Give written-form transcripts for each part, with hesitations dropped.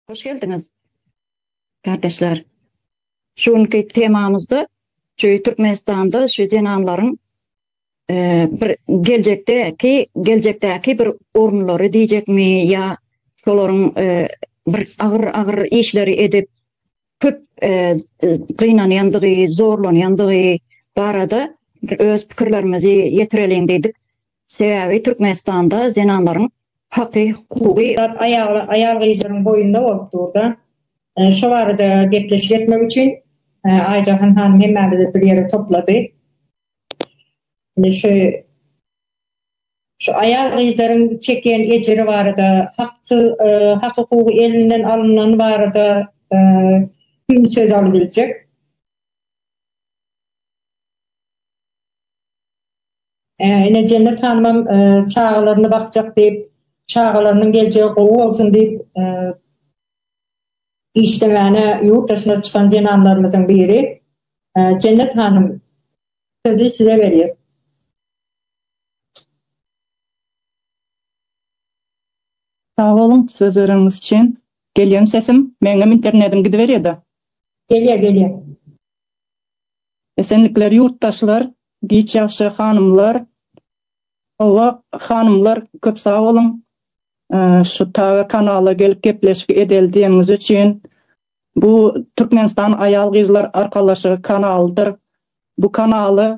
Hoş geldiňiz kardeşler. Şu günki temamyzda şu Türkmenistanda şu zenanlaryň bir geljekdäki geljekdäki bir orunlary diýjekmi ýa şolaryň bir agyr agyr işleri edip köp gynanýandygy, zorlanýandygy barada bir öz pikirlerimizi ýetireliň diýdik. Sebäbi Türkmenistanda zenanlaryň haky, hukugy. Zat aýal aýal gyzlaryň boýnunda bolup durda. Şo barada gepleşik etmek üçin Aýjahan hanym hemmämizi bir ýere toplady. Indi şu şu aýal gyzlaryň çekýän ejiri barada, haksyz hak hukugy elinden alynany barada kim söz alybiljek? Ine Jennet hanymam çagalaryny bakjak diýip, çagalarynyň geljegi gowy bolsun diýip işlemäne ýurt daşyna çykan zenanlarymyzyň biri. Jennet hanym, sözi size berýäs. Sag boluň söz bereniňiz üçin. Gelýämi sesim? Meňem internedim gidiberýädä. Gelýä gelýä. Esenlikler ýurtdaşlar, giç ýagşy hanymlar. Hawa hanymlar köp sag boluň şu taga kanala gelip gepleşik edeli diýeniňiz üçin. Bu Türkmenistan aýal gyzlar arkalaşygy kanalydyr. Bu kanaly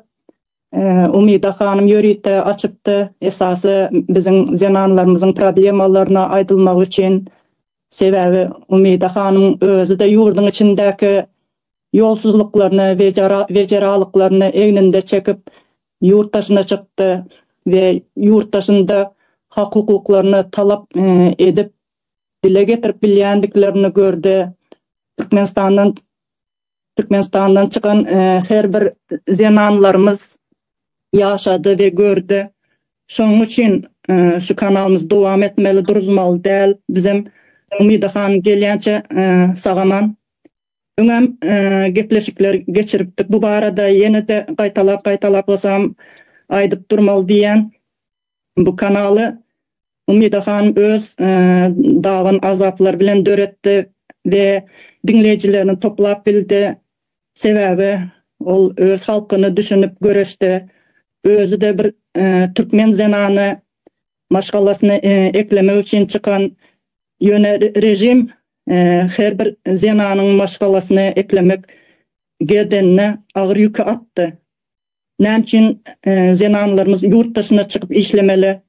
Umyda hanym ýörite açypdy esasy biziň zenanlarymyzyň problemalaryna aýdylmagy üçin. Sebäbi Umyda hanymyň özi-de ýurduň içindäki ýolsuzlyklaryny wejeralyklaryny egninde çekip, ýurt daşyna çykdy we ýurt daşynda hak-hukuklaryny talap edip, dile getirip bilýändiklerini gördi. Türkmenistandan Türkmenistandan çykan her bir zenanlarymyz ýaşady we gördi. Şonuň üçin şu kanalymyzy dowam etmeli, duruzmaly däl. Bizem Umyda hanym gelýänçä sag-aman Öňem gepleşikler geçiripdik bu barada ýene-de gaýtalap-gaýtalap bolsam aýdyp durmaly diýýän. Bu kanaly Umyda hanym öz daban azaplary bilen döretdi we diňleýjilerini toplap bildi. Sebäbi ol öz halkyny düşünip göreşdi. Özi-de bir türkmen zenany maşgalasyny eklemek üçin çykan ýöne režim Her bir zenanyň maşgalasyny eklemek gerdenine agyr ýüki atdy. Näme üçin zenanlarymyz ýurt daşyna çykyp işlemeli,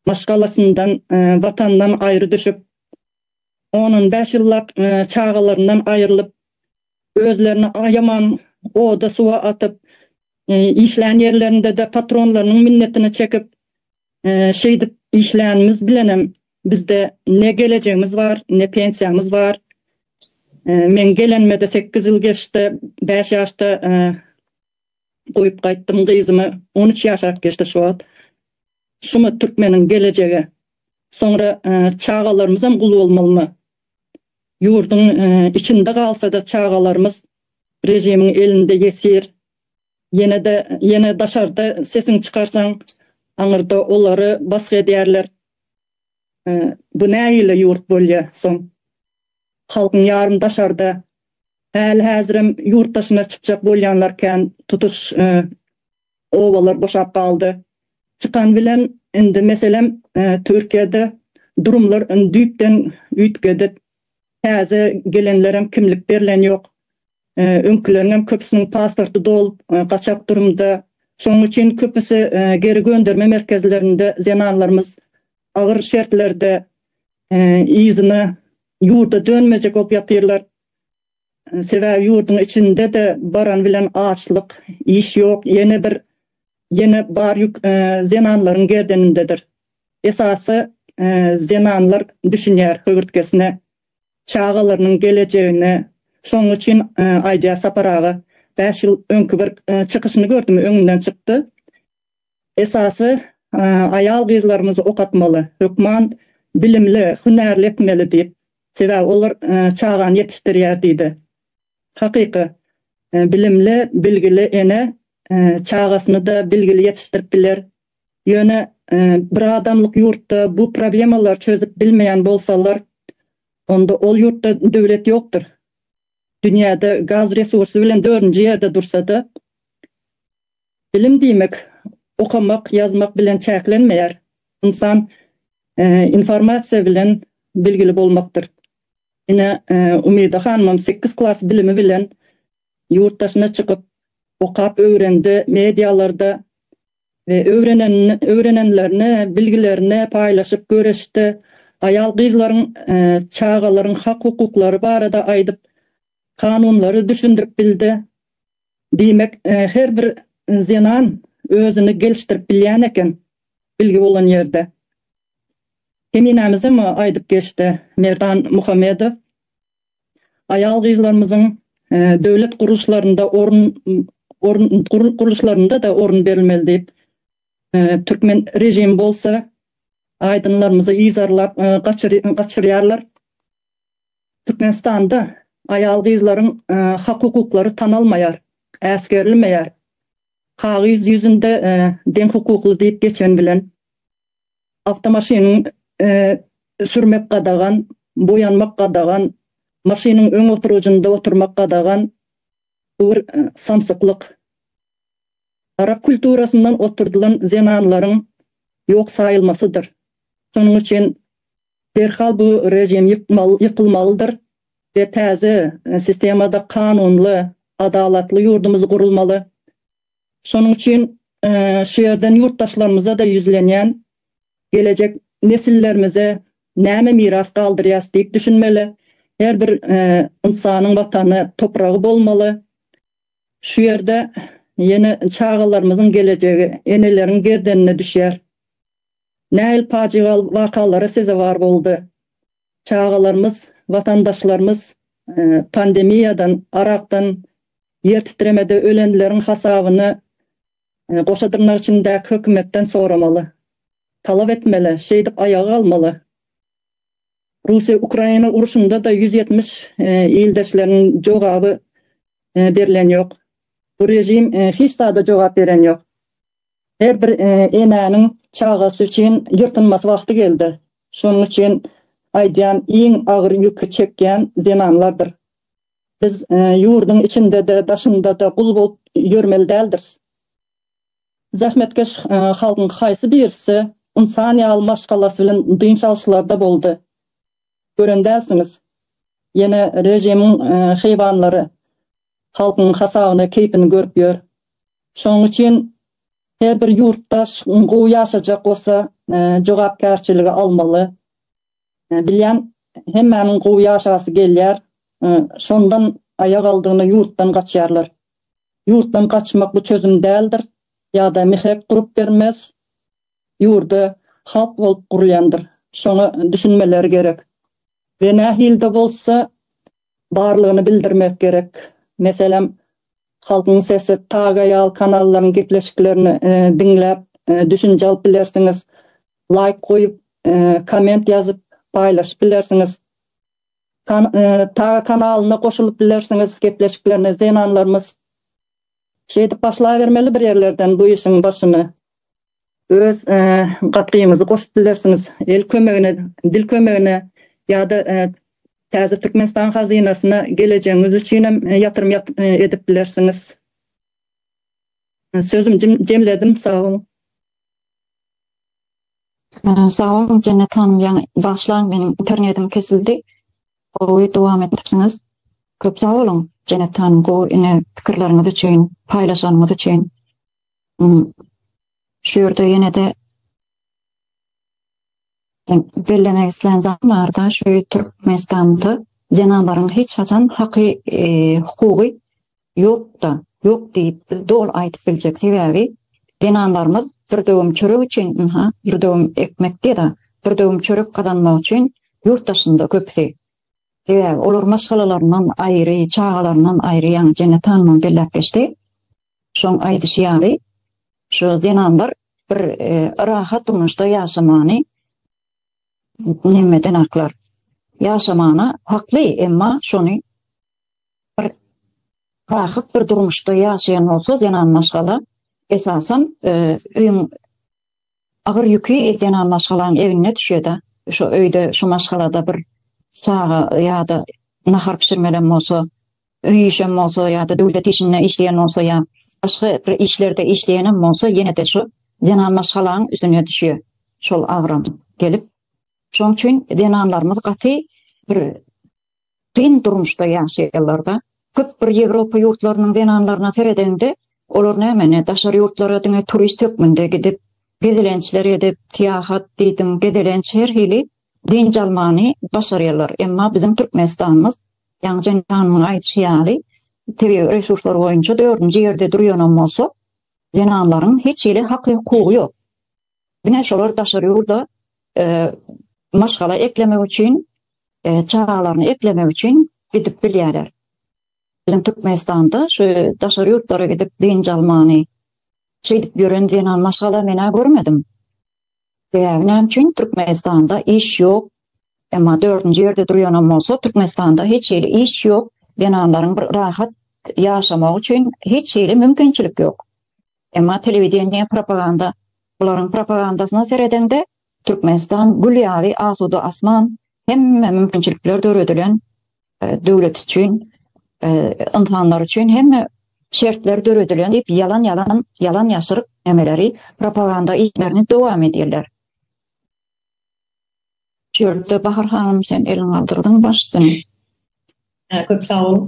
maşgalasyndan, watandan aýry düşüp, on-on bäş ýyllap çagalaryndan aýrylyp, özlerini aýaman oda-suwa atyp, işlän ýerlerinde-de patronlarynyň minnetini çekip, Şeýdip işlänimiz bilenem bizde ne gelejegimiz bar, ne pensiýamyz bar. Meň gelenime-de sekiz ýyl geçdi. Bäş ýaşda goýup gaýtdym gyzymy. 13 ýaşap geçdi şu wagt. Şumy türkmeniň gelejegi? Soňra çagalarymyzam gul bolmalymy? Ýurduň içinde galsa-da çagalarymyz režimiň elinde ýesir. Ýene-de, ýene daşarda sesiňi çykarsaň, aňyrda olary basgy edýärler. Bu nähili ýurt bolýa soň? Halkyň ýarymy daşarda. Häli-häzirem ýurt daşyna çykjak bolýanlar kän, tutuş obalar boşap galdy. Çykan bilen indi meselem Türkiýede durumlar düýpden üýtgedi. Täze gelenlerem kimlik berlen ýok. Öňküleriňem köpüsiniň pasporty dolup, gaçak durumda. Şonuň üçin köpüsi geri gönderme merkezlerinde zenanlarymyz agyr şertlerde yzyna ýurda dönmejek bolup ýatyrlar. Sebäbi ýurduň içinde-de baran bilen açlyk, iş ýok, ýene bir ýene bar ýük zenanlaryň gerdenindedir. Esasy. zenanlar düşünýär höwürtgesine, çagalarynyň gelejegine. Şonuň üçin aýdýar Sapar aga, bäş ýyl öňki bir çykyşyny gördüm, öňümden çykdy. Esasy aýal-gyzlarymyzy okatmaly, hökman bilimli, hünärli etmeli diýip. Sebäbi olar çagany ýetişdirýär diýdi. Hakyky, bilimli, bilgili ene çagasyny-da bilgili ýetişdirip biler. Ýöne bir adamlyk ýurtda bu problemalary çözüp bilmeýän bolsalar, onda ol ýurtda döwlet ýokdur. Dünýäde gaz resursy bilen dördünji ýerde dursa-da, bilim diýmek okamak, ýazmak bilen çäklenmeýär. Ynsan informasiýa bilen bilgili bolmakdyr. Ine, Umyda hanymam sekiz klas bilimi bilen ýurt daşyna çykyp, okap öwrendi, medialarda we öwrenenini, öwrenenlerini, bilgilerini paýlaşyp göreşdi. Aýal-gyzlaryň, çagalaryň hak-hukuklary barada aýdyp, kanunlary düşündirip bildi. Diýmek, her bir zenan özüni gelişdirip bilýän eken, bilgi bolan ýerde. Keminämizem aýdyp geçdi, Merdan Muhammedow. Aýal-gyzlarymyzyň döwlet gurluşlarynda orun orun gurluşlarynda-da orun berilmeli diýip, türkmen režimi bolsa aýdynlarymyzy yzarlap gaçyrýarlar. Türkmenistanda aýal-gyzlaryň hak-hukuklary tanalmaýar, äsgerilmeýär. Kagyz ýüzünde deň hukukly diýip geçen bilen. Awtomaşynyň sürmek gadagan, boýanmak gadagan, maşynyň öň oturgyjynda oturmak gadagan. Bu bir samsyklyk. Arap kulturasyndan oturdylan zenanlaryň ýok saýylmasydyr. Şonuň üçin derhal bu režim ýykylmalydyr we täze sistemada kanunly, adalatly ýurdumyz gurulmaly. Şonuň üçin şu ýerden ýurtdaşlarymyza-da ýüzlenýän, gelejek nesillerimize näme miras galdyrýas diýip düşünmeli. Her bir ynsanyň watany, topragy bolmaly. Şu ýerde ýene çagalarymyzyň gelejegi eneleriň gerdenine düşýär. Nähili pajygaly wakalara sezewar boldy. Çagalarymyz, watandaşlarymyz pandemiýadan, arakdan, ýer titremede ölenleriň hasabyny goşa dyrnak içindäki hökümetden soramaly. Talap etmeli, şeýdip aýaga galmaly. Russiýa-Ukraina urşunda-da 170 ildeşleriniň jogaby berlen ýok. Bu režim hiç zada jogap beren ýok. Her bir enäniň çagasy üçin ýyrtynmasy wagty geldi. Şonuň üçin aýdýan iň agyr ýüki çekýän zenanlardyr. Biz ýurduň içinde-de, daşynda-da gul bolup ýörmeli däldiris. Zähmetkeş halkyň haýsy birisi ynsan ýaly maşgalasy bilen dynç alyşlarda boldy? Gören dälsiňiz. Ýene režimiň heýwanlary halkyň hasabyna keýpini görüp ýör. Şonuň üçin her bir ýurtdaş gowy ýaşajak bolsa jogapkärçiligi almaly. Bilýän hemmäniň gowy ýaşasy gelýär. Şondan aýak aldygyna ýurtdan gaçýarlar. Ýurtdan gaçmak bu çözüm däldir. Ýa-da mihek gurup bermez. Ýurda halk bolup gurulýandyr. Şoňa düşünmeleri gerek. We nähili-de bolsa barlygyny bildirmek gerek. Meselem, Halkyň sesi, Taga ýaly kanallaryň gepleşiklerini diňläp düşünje alyp bilersiňiz. Laýk goýup, komment ýazyp, paýlaşyp bilersiňiz. Taga kanalyna goşulyp bilersiňiz gepleşiklerine zenanlarymyz. Şeýdip başlabermeli bir ýerlerden bu işiň başyny. Öz gatgyňyzy goşup bilersiňiz, el kömegine, dil kömegine ýa-da Täze Türkmenistan hazynasyna gelejegiňiz üçinem ýatyrym edip bilersiňiz. Sözümi jemledim, sag boluň. Sag boluň Jennet hanym ýaňy bagyşlaň meniň internetim kesildi. Gowy dowam etdiripsiňiz. Köp sag boluň Jennet hanym gowy ine pikirleriňiz üçin, paýlaşanyňyz üçin. Şu ýerde ýene-de bellemek islän zadym barda şu Türkmenistanda zenanlaryň hiç haçan haky hukugy ýokda ýok diýip biz doly aýdyp biljek sebäbi zenanlarymyz bir döwüm çörek üçin ynha bir döwüm ekmek diýda. bir döwüm çörek gazanmak üçin ýurt daşynda köpüsi. Sebäbi olar maşgalalaryndan aýry, çagalaryndan aýry, ýaňy Jennet hanymam belläp geçdi. Şoň aýdyşy ýaly, şu zenanlar bir rahat durmuşda ýaşamany nemeden aklar. Ýaşamana hakly, emma şony bir rahat bir durmuşda ýaşaýan bolsa zenan maşgala esasan öýüň Agyr ýüki zenan maşgalaň egnine düşýär-de. Şo öýde, şo maşgalada bir çaga ýa-da nahar bişirmelem bolsa, öý işem bolsa ýa-da döwlet işinde işleýän bolsa ýa başga bir işlerde işleýänem bolsa ýene-de şo zenan maşgalaň üstüne düşýär şol agram gelip. Şoň üçin zenanlarymyz gaty bir Kyn durmuşda ýaşaýarlarda. Köp bir Ýewropa ýurtlarynyň zenanlaryna seredeňde, olar näme ne daşary ýurtlara diňe turist hökmünde gidip, gezelençler edip, syýahat diýdiň, gezelenç her hili dynç almany başarýarlar. Emma biziň Türkmenistanymyz, ýaňy Jennet hanymyň aýdyşy ýaly, tebigy resurslar boýunça dördünji ýerde durýanam bolsa, zenanlaryň hiç hili haky-hukugy ýok. Diňe şolar daşary ýurda maşgala eklemek üçin çagalaryny eklemek üçin gidip bilýärler. Biziň Türkmenistanda şu daşary ýurtlara gidip dynç almany şeýdip ýören zenan maşgala men-ä görmedim. Sebäbi näme üçin Türkmenistanda iş ýok. Emma dördünji ýerde durýanam bolsa Türkmenistanda hiç hili iş ýok. Zenanlaryň bir rahat ýaşamagy üçin hiç hili mümkinçilik ýok. Emma telewideniýe propaganda bularyň propagandasyna seredeňde Türkmenistan gül ýaly asuda asman, hemme mümkinçilikler döredilen döwlet üçin, ynsanlar üçin hemme şertler döredilen diýip ýalan ýalan ýalan ýaşyryk nemeleri propaganda işlerini dowam edýärler. Şu ýerde Bahar hanym sen eliňi galdyrdyň baş üstüne. Köp sag boluň.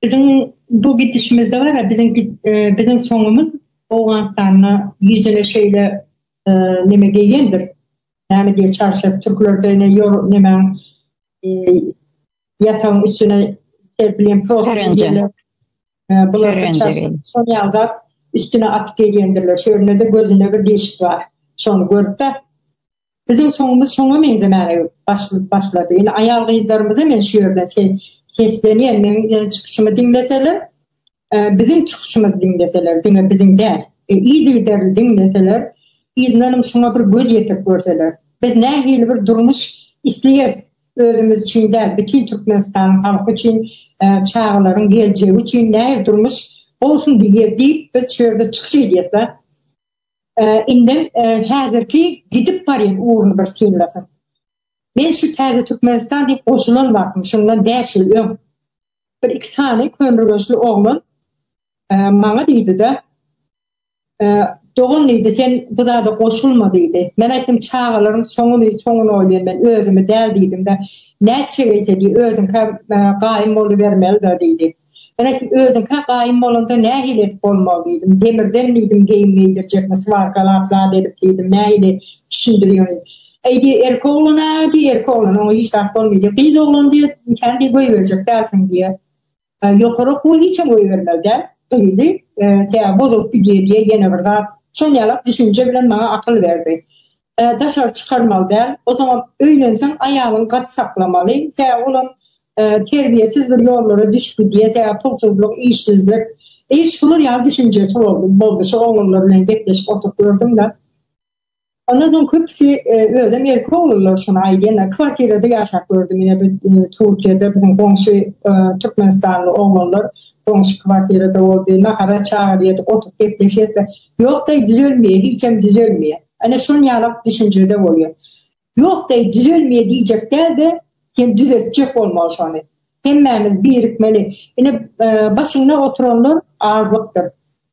Biziň bu gidişimizde bar biziň biziň soňumyz Owganystanda ýüzüne şeýle neme geýendir. Näme diýe çarşaf türklerde ne ýor nemäň ýatagyň üstüne serpilen prostyn diýerler. Bular şol ýaly zat üstüne atyp geýendirler. Şöyle-de gözünde bir deşik bar. Şony görüp-de Biziň soňumyz şoňa meňzemäge başlady. Indi aýal-gyzlarymyza men şu ýerden seslenýän, meniň çykyşymy diňleseler, biziň çykyşymyzy diňleseler, diňe biziň däl, yzygiderli diňleseler, yzyndanam şoňa bir göz ýetirip görseler, biz nähili bir durmuş isleýäris özümiz üçin däl, bütin Türkmenistanyň halky üçin, çagalaryň geljegi üçin nähili durmuş bolsun diýýär diýip, biz şu ýerde çykyş edýäs-de. Indem häzirki gidip barýan ugruny bir synlasyn. Men şu Täze Türkmenistan diýip goşulan wagtym, şundan bäş ýyl öň, bir-iki sany kömürgençli oglan maňa diýdi-de, Dogan diýdi, sen bu zada goşulma diýdi. Men aýtdym, çagalaryň soňuny, soňuny oýlaýan men, özümi däl diýdim-de. Nätjek eýse diý, özüňkä gaýym bolubermeli-dä diýdi. Men aýtdym, özüňkä gaýym bolanda nähili edip bolmaly diýdim. Demirden diýdim geýim geýdirjekmi, swarkalap zat edip diýdim, nähili düşündirýän diýdim. Eý diýýär, erkek oglan-a diýýär, erkek oglan, oňa hiç zat bolmaýar diýýär. Gyz oglan diýýär, kän diýýär, goýberjek dälsiň diýýär. Ýokary okuwa hiçem goýbermeli däl gyzy, sebäbi bozulyp gidýär diýýär, ýene bir zat. Şon ýalak düşünje bilen maňa akyl berdi. Daşary çykarmaly däl. Ozaňam öýlenseň aýalyňy gaty saklamaly. Sebäbi olam terbiýesiz bir ýollara düşüp gidýär. Sebäbi pulsuzlyk, işsizlik. E şular ýaly düşünjesi boldy. Boldy şu oglanlar bilen gepleşip oturyp gördüm-de. Ondan soň köpüsi özem erkek oglanlar şuny aýdýanlar. Kwartirada ýaşap gördüm ine biz Türkiýede biziň goňşy türkmenistanly oglanlar goňşy kwartirada boldy. Nahara çagyrýardyk, oturyp gepleşýärdik. Ýok daýy düzelmeýär, hiçem düzelmeýär. Ene şon ýalak düşünjede bolýar. Ýok daýy düzelmeýär diýjek däl-de, sen düzetjek bolmaly şony. Hemmämiz birikmeli. Ine başyňda oturanlar azlykdyr.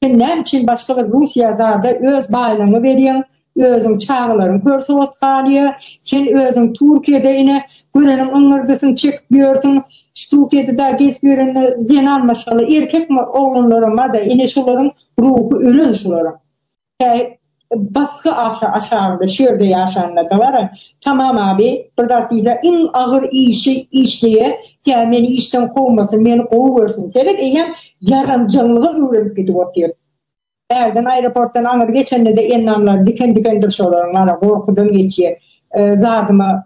Sen näme üçin başga bir Russiýa zada öz baýlygyňy berýäň, özüň çagalaryň körsowat galýa, sen özüň Türkiýede ine göreniň yňňyrdysyny çekip ýörsüň, şu Türkiýede dagy gezip ýörende zenan maşgala erkek oglanlaram barda ine şolaryň ruhy ölen şularyň. Tä basgy aşa aşagynda şu ýerde ýaşanda-da bar-a. Tamam abi, bir zat diýse iň agyr işi işleýä, tä meni işden kowmasyn, meni gowy görsün. Seret eýýäm ýaranjaňlyga öwrenip gidip otyr. Bärden aeroportdan aňyr geçende-de endamlary diken-dikendir şolaryň, bar-a, gorkudan geçýä. zadyma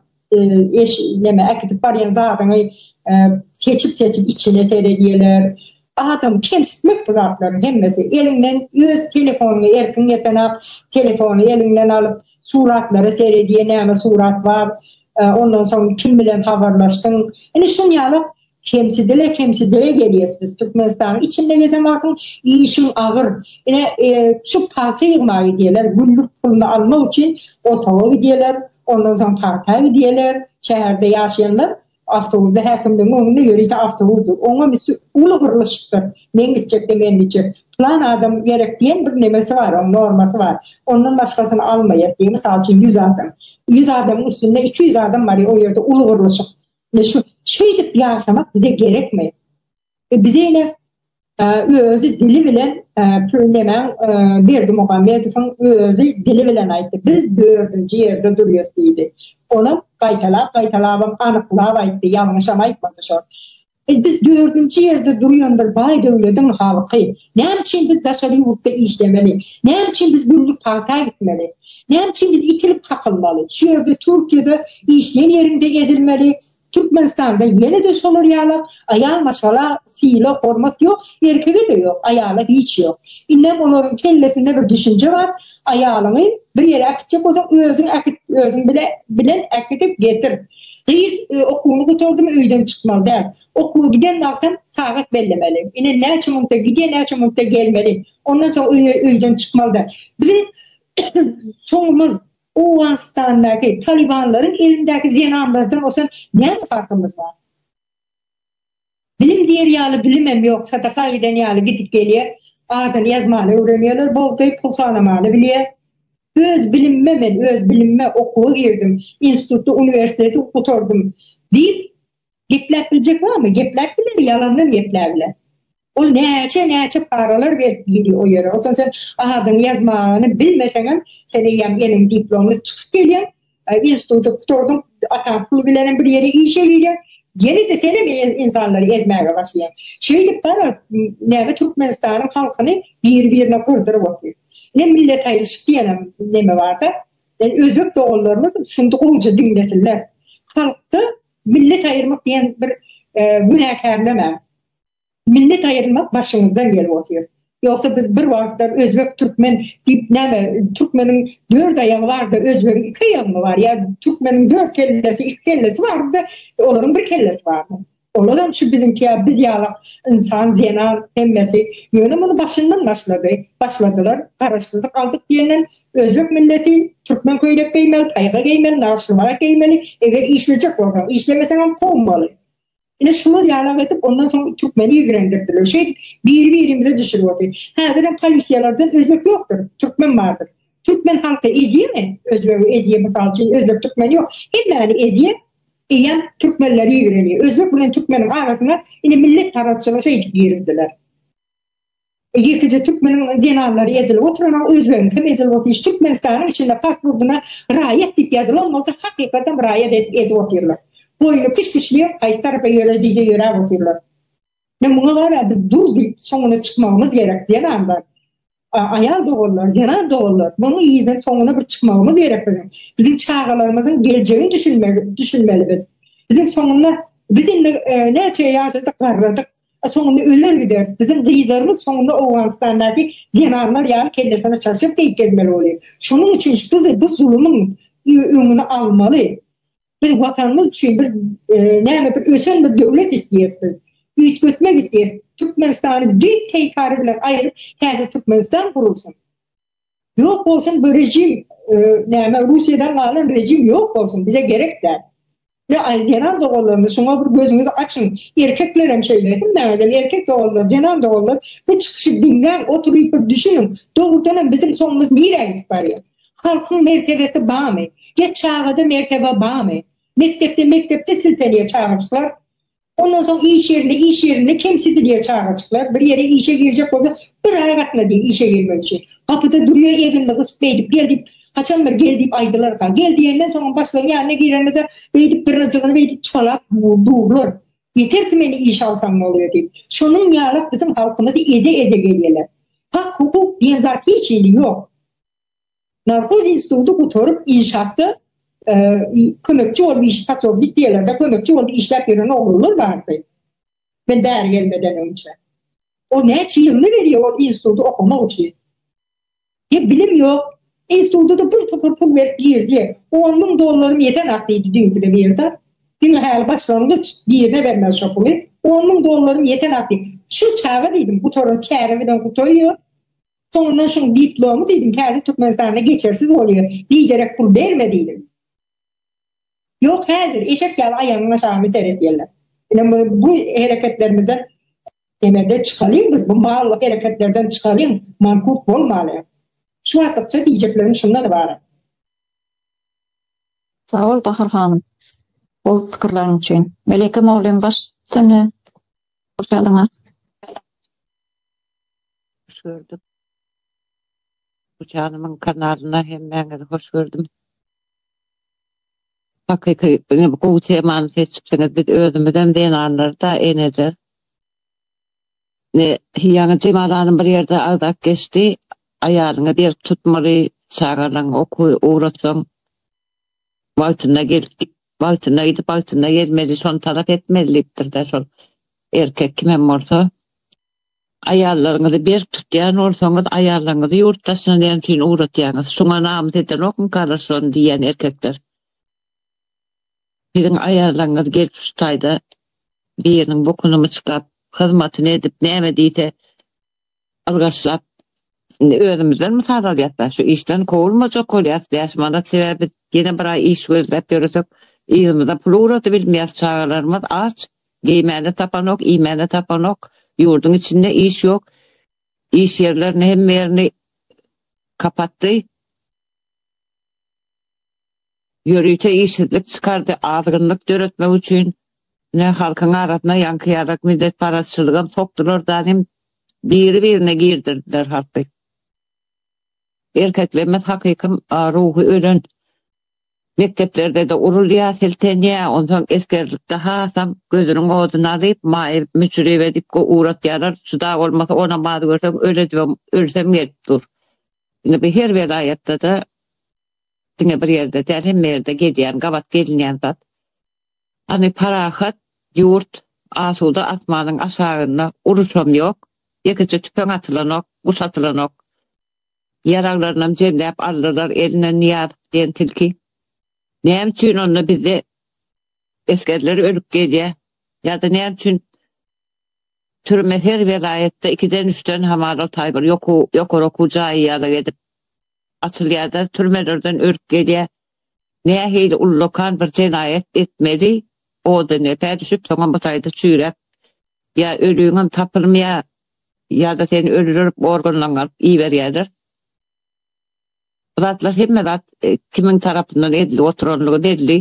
eş neme äkidip barýan zadyňy seçip-seçip içine seredýärler. Adam kemsitmek bu zatlaryň hemmesi. Eliňden öz telefonyňy erkiň ýetenak telefony eliňden alyp suratlara seredýär näme surat bar. Ondan soň kim bilen habarlaşdyň. Ine şuň ýaly Kemsidile kemsidile gelýäs biz Türkmenistanyň içinde gezen wagtyň işiň agyr. Ine şu pagta ýygmaga gidýärler, günlük puluny almak üçin otaga gidýärler, ondan soň pagta gidýärler, şäherde ýaşaýanlar awtobusda häkimligiň öňünde ýörite awtobus dur. Oňa misi uly gyrlyşykdyr. Men gitjekde men gitjek. Plan adam gerek diýen bir nemesi bar, oň normasy bar. Ondan başgasyny almaýas diýip, mysal üçin 100 adam. 100 adamyň üstünde 200 adam bar, o ýerde uly gyrlyşyk. Ine şu şeýdip ýaşamak bize gerekmi? E bize ine özi dili bilen nemäň Berdimuhamedowyň özi dili bilen aýtdy. Biz dördünji ýerde durýas diýdi. Onam gaýtalap gaýtalabam anyklap aýtdy, ýalňyşam aýtmady şol. E biz dördünji ýerde durýan bir baý döwlediň halky. Näme üçin biz daşary ýurtda işlemeli? Näme üçin biz günlük pagta gitmeli? Näme üçin biz itilip kakylmaly? Şu ýerde Türkiýede işleýän ýeriňde ezilmeli. Türkmenistanda ýene-de şolar ýalak, aýal maşgala sylag, hormat ýok, erkege-de ýok, aýala hiç ýok. Indem olaryň kellesinde bir düşünje bar, aýalyňy bir ýere äkitjek bolsaň özüň äkit, özüň bile bilen äkidip getir. Gyz okuwyny gutardymy öýden çykmaly däl. Okuwa giden wagtam sagat bellemeli. Ine näçe munta gidýär, näçe munta gelmeli. Ondan soň öýe öýden çykmaly däl. Biziň soňumyz Owganystandaky talybanlaryň elindäki zenanlardan bolsa näme farkymyz bar? Bilim diýer ýaly bilimem ýok, sadaka giden ýaly gidip gelýär, adyny ýazmany öwrenýärler, boldy, pul sanamany bilýär. Öz bilimime men öz bilimime okuwa girdim, instituty, uniwersiteti gutardym diýip gepläp biljek barmy? Gepläp biler, ýalandan gepläbiler. Ol näçe-näçe paralar berip girýär o ýere. Onsoň sen adyňy ýazmany bilmeseňem, sen eýýäm eliň diplomly çykyp gelýäň, instituty gutardyň, ataň puly bilenem bir ýere işe girýäň, ýene-de senem ynsanlary ezmäge başlaýaň. Şeýdip gara, näme Türkmenistanyň halkyny biri-birine gyrdyryp otyr. Ine millet aýryşyk diýenem neme bar-da. Özbek doganlarymyz şuny gowuja diňlesinler. Halkda millet aýyrmak diýen bir günäkärleme. Millet aýyrmak başyňyzdan gelip otyr. Ýogsa biz bir wagtlar özbek türkmen diýip näme türkmeniň dört aýagy bardy özbegiň iki aýagymy bar ýa türkmeniň dört kellesi iki kellesi bardy olaryň bir kellesi bardy. Olaram şu biziňki ýa biz ýalak ynsan zenan hemmesi ýöne muny başyndan başlady başladylar garaşsyzlyk aldyk diýenden özbek milleti türkmen köýnek geýmeli taýga geýmeli nagyşly geýmeli eger işlejek bolsaň işlemeseňem kowmaly. Ine şular ýalak edip ondan soň türkmeni ýigrendirdiler. Şeýdip biri-birimize düşürip otyr. Häzirem polisiýalardan özbek ýokdur, türkmen bardyr. Türkmen halky ezýemi? Özbegi ezýe mysal üçin özbek türkmen ýok. Hemmäni ezýe. Eýýäm türkmenleri ýigrenýär. Özbek bilen türkmeniň arasyna ine milletparazçylygy şeýdip girizdiler. Ýekeje türkmeniň zenanlary ezilip oturanok, özbegiňkem ezilip otyr. Türkmenistanyň içinde pasportyna raýat diýip ýazylan bolsa hakykatam raýat edip ezip otyrlar. Boýny küş-küşlüýär, haýsy tarapa ýöre diýse ýöräp otyrlar. Ine muňa bar-a biz dur diýip soňuna çykmagymyz gerek zenanlar. Aýal doganlar, zenan doganlar munuň yzyny soňuna bir çykmagymyz gerek biziň. Biziň çagalarymyzyň geljegini düşünmeli düşünmeli biz. Biziň soňunda biz indi näçe ýaşadyk garradyk. Soňunda öler gideris. Biziň gyzlarymyz soňunda Owganystandaky zenanlar ýaly kellesine çarşaf geýip gezmeli bolýar. Şonuň üçin biz bu zulumyň öňüni almaly. Biz watanymyz üçin bir näme bir ösen bir döwlet isleýäris biz. Üýtgetmek isleýäris. Türkmenistany düýp teýkary bilen aýryp täze Türkmenistan gurulsyn. Ýok bolsun bu rejim näme Russiýadan galan rejim ýok bolsun bize gerek däl. We aý zenan doganlarymyz şuňa bir gözüňizi açyň erkeklerem şeýle hemmäňizem erkek doganlar zenan doganlar bu çykyşy diňläň oturyp bir düşüniň dogrudanam biziň soňumyz nirä gidip barýar halkyň mertebesi bamy ýa çagada mertebe bamy mekdepde mekdepde siltenýär çagajyklar Ondan soň iş ýerinde, iş ýerinde kemsidilýär çagajyklar. Bir ýere işe girjek bolsa, bir aý gatnadýar işe girmek üçin. Gapyda durýar egnini gysyp beýdip gel diýip, haçandyr gel diýip aýdylarka. Gel diýenden soňam başlygyň ýanyna girende-de beýdip dyrnajygyny beýdip çykalap durlar. Ýeter ki meni işe alsaň bolýar diýip. Şonuň ýalak biziň halkymyzy eze-eze gelýärler. Hak-hukuk diýen zat hiç hili ýok. Narkoz instituty gutaryp inşaatda. Kömekçi bolup iş podsobnik diýerler-de, kömekçi bolup işläp ýören oglanlar bardy. Men bäri gelmeden öňçe. Ol näçe ýylyny berýär ol instituty okamak üçin. Ýa bilim ýok. Instituta-da bir topar pul berip girdi. 10 müň dollarym ýetenak diýdi düýnküde birde. Diňe häli başlangyç birine bermez şo puly. 10 müň dollarym ýetenak diýdi. Şu çaga diýdim, gutaran çäre bilen gutaýýar. Soňundan şuň diplomy diýdim, täze Türkmenistanda geçersiz bolýar. Biderek pul berme diýdim. Ýok häzir eşek ýaly aýagynyň aşagyny seredýärler. Ine bu hereketlerimizden emelde çykalyň biz bu mal hereketlerden çykalyň mankurt bolmaly. Şu wagtlykça diýjeklerim şundan ybarat. Sag bol Bahar hanym. Gowy pikirleriň üçin. Melike mugallym baş üstüne. Hoş geldiňiz. Hoş gördük. Uçanymyň kanalyna hemmäňizi hoş gördüm. Hakyky gowy temany seçipsiňiz. Biz özümizem zenanlar-da, eneler. Ne ýaňy Jemal hanym bir ýerde agzap geçdi. Aýalyňy berk tutmaly, çagalaryňy okuwa ugratsaň, wagtynda gelip, wagtynda gidip, wagtynda gelmeli, şony talap etmeli diýipdir-de şol erkek kimem bolsa. Aýallaryňyzy berk tutýan bolsaňyz, aýallaryňyzy ýurt daşyna näme üçin ugratýaňyz? Şuňa namys edenokmykalar şony diýýän erkekler? Siziň aýallaryňyz gelip şu taýda biriniň bokuny myçgap, hyzmatyny edip, näme diýse ylgaşlap, indi özümizden mysal alýas-da, şu işden kowulmajak bolýas, 5 manat sebäbi biz ýene bir aý iş gözläp ýöresek, yzymyza pul ugradybilmeýäs, çagalarymyz aç, Geýmäne tapanok, iýmäne tapanok, ýurduň içinde iş ýok. Iş ýerlerini hemme ýerini kapatdy. Ýörite işsizlik çykardy, azgynlyk döretmek üçin. Ine halkyň arasyna ýaňky ýalak milletparazçylygam sokdular danym biri-birine girdirdiler halky. Erkeklerimiz hakyky ruhy ölen. Mekdeplerde-de urulýar, siltenýär, onsoň esgerlikde hasam gözüniň oduny alyp, maý müçürip edip ugratýarlar, juda bolmasa onam az görseň öl edibem, ölsem gelip dur. Indi bu her welaýatda-da diňe bir ýerde däl, hemme ýerde gelýän, gabat gelinýän zat. Hany parahat ýurt, asuda asmanyň aşagynda uruşam ýok, ýekeje tüpeň atylanok, guş atylanok. Ýaraglarynam jemläp aldylar eline Nyýazow diýen tilki. Näme üçin onda bizde esgerler ölüp gelýär? Ýa-da näme üçin türme her welaýatda ikiden-üçden hamala taý bir ýokary okuw jaýy ýaly edip açylýar-da, türmelerden ölüp gelýär? Nähili ullakan bir jenaýat etmeli, oda nepä düşüp, soňam bu taýda çüýräp, ýa ölüňem tapylmaýar, Ýa-da seni öldürip organlaryňy alyp iberýärler. Bu zatlar hemme zat kimiň tarapyndan edilip oturanlygy belli.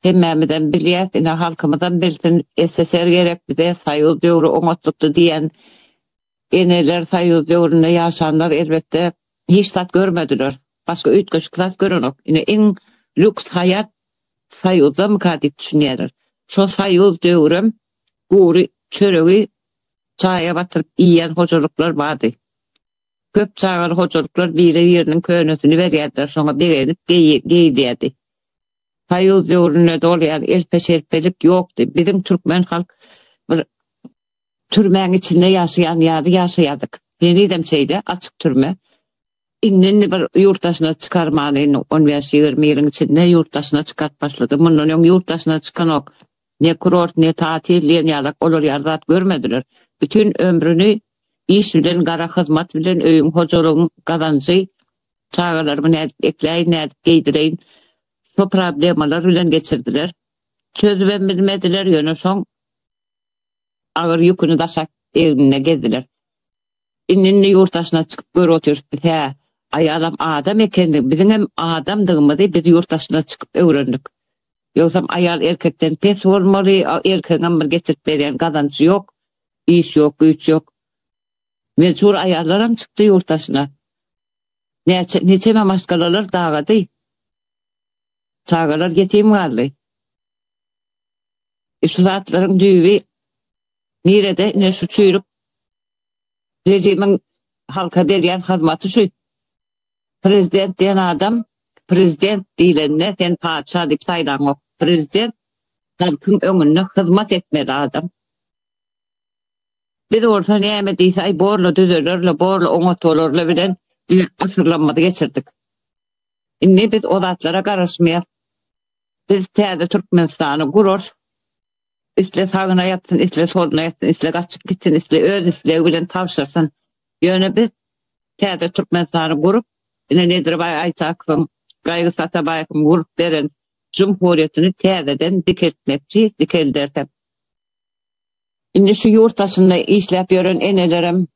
Hemmämizem bilýäs, ine halkymyzam bilsin, SSR gerek bize, soýuz döwri oňatlykdy diýen eneler, soýuz döwründe ýaşanlar elbetde hiç zat görmediler. Başga üýtgeşik zat görenok. Ine iň lýuks haýat soýuzdamyka diýip düşünýärler. Şo soýuz döwrem gury çöregi çaýa batyryp iýýän hojalyklar bardy. Köp çagaly hojalyklar biri-biriniň könesini berýärdiler, şoňa begenip geýilýärdi. Soýuz döwründe dolýan elpe-şelpelik ýokdy. Biziň türkmen halk bir türmäň içinde ýaşaýan ýaly ýaşaýardyk. Henizem şeýle, açyk türme. Indi-indi bir ýurt daşyna çykarmany indi on bäş-ýigrimi ýylyň içinde ýurt daşyna çykaryp başlady. Mundan öň ýurt daşyna çykanok. Ne kurort, ne tatil diýen ýalak olar ýaly zat görmediler. Bütin ömrüni iş bilen, gara hyzmat bilen öýüň, hojalygyň gazanjy, çagalarymy nädip ekläýin, nädip geýdireýin, şo problemalar bilen geçirdiler. Çözübem bilmediler, ýöne şoň agyr ýüküni daşap egninde gezdiler. Indi-indi ýurt daşyna çykyp görüp otyrys biz, hä, aýalam adam ekenligi, biziňem adamdygymyzy biz ýurt daşyna çykyp öwrendik. Ýogsam aýal erkekden pes bolmaly, erkegiňem bir getirip berýän gazanjy ýok, iş ýok, güýç ýok. Mejbur aýallaram çykdy ýurt daşyna. Näçe, niçeme maşgalalar dagady. Çagalar ýetim galdy. E şu zatlaryň düýbi nirede? Ine şu çüýrük režimiň halka berýän hyzmaty şu. Prezident diýen adam. Prezident diýlende sen patyşa diýip saýlaňok. Prezident halkyň öňünde hyzmat etmeli adam. Biz bolsa näme diýse aý borla düzelerle borla oňat bolarla bilen asyrlarymyzy geçirdik. Indi biz o zatlara garaşmaýas. Biz täze Türkmenistany gurarys. Isle sagyna ýatsyn, isle soluna ýatsyn, isle gaçyp gitsin, isle öz islegi bilen tabşyrsyn. Ýöne biz täze Türkmenistany gurup, ine Nedirbaý Aýtakowyň, Gaýgysyz Atabaýewiň gurup beren jumhuriýetini täzeden dikeltmekçi, dikeldersem. Indi şu ýurt daşynda işläp ýören enelerem,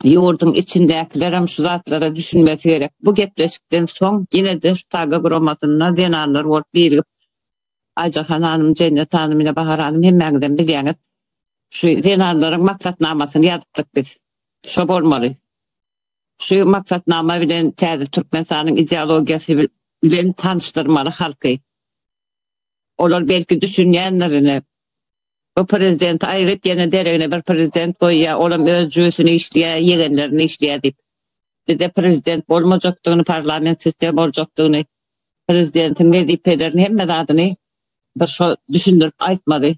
ýurduň içindäkilerem şu zatlara düşünmesi gerek. Bu gepleşikden soň ýene-de şu Taga guramasynda zenanlar bolup birigip, Aýjahan hanym, Jennet hanym, ine Bahar hanym hemmäňizem bilýäňiz. Şu zenanlaryň maksatnamasyny ýazypdyk biz. Şo bolmaly. Şu maksatnama bilen täze Türkmenistanyň ideologiýasy bilen tanyşdyrmaly halky. Olar belki düşünýändir ine. Bu prezidenti aýryp ýene deregine bir prezident goýýar, olam öz jübüsini işleýär, ýegenlerini işleýär diýip. Bizde prezident bolmajakdygyny, parlament sistema boljakdygyny, prezidentiň wezipelerini hemme zadyny bir şo düşündirip aýtmaly.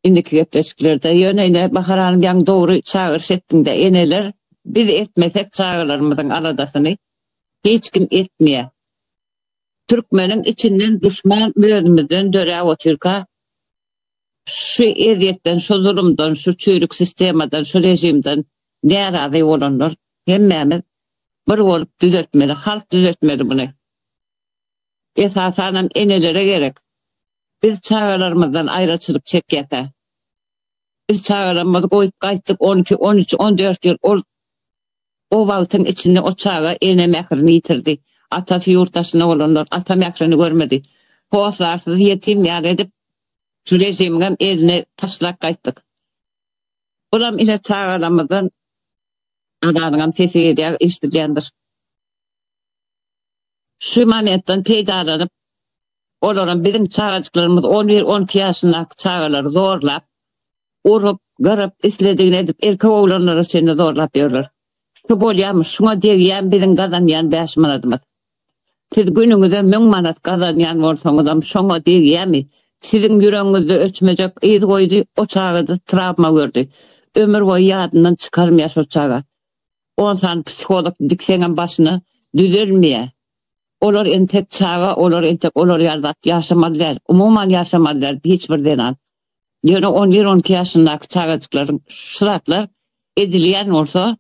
Indiki gepleşiklerde. Ýöne ine Bahar hanym ýaňy dogry çagyryş etdiňdä eneler biz etmesek çagalarymyzyň aladasyny hiç kim etmeýär. Türkmeniň içinden duşman özümizden döräp otyrka şu ezýetden şu zulumdan şu çüýrük sistemadan şu režimden närazy bolanlar hemmämiz bir bolup düzeltmeli halk düzeltmeli muny. Esasanam enelere gerek. Biz çagalarymyzdan aýraçylyk çekýäs-ä. Biz çagalarymyzy goýup gaýtdyk 12, 13, 14 ýyl ol o wagtyň içinde o çaga ene mährini ýitirdi. Atasy ýurt daşynda bolanlar ata mährini görmedi. Hossarsyz ýetim ýaly edip şu režimiňem eline taşlap gaýtdyk. Bulam ine çagalarymyzdan azanyňam sesi gelýär, eşidilýändir. Şu momentden peýdalanyp, olaram biziň çagajyklarymyz on bir, on iki ýaşyndaky çagalary zorlap, urup, gyryp, isledigini edip, erkek oglanlara çenli zorlap ýörler. Şu bolýarmy, şuňa degýän biziň gazanýan bäş manadymyz. Siz günüňize müň manat gazanýan bolsaňyzam şoňa degýärmi? Siziň ýüregiňizde öçmejek yz goýdy, o çagada trawma gördi. Ömür boýy ýadyndan çykarmaýar şol çaga. On sany psiholog dikseňem başyna düzelmeýär. Olar entek çaga, olar entek olar ýaly zat ýaşamaly däl. Umuman ýaşamaly däl hiç bir zenan. Ýöne on bir, on iki ýaşyndaky çagajyklaryň şu zatlar edilýän bolsa,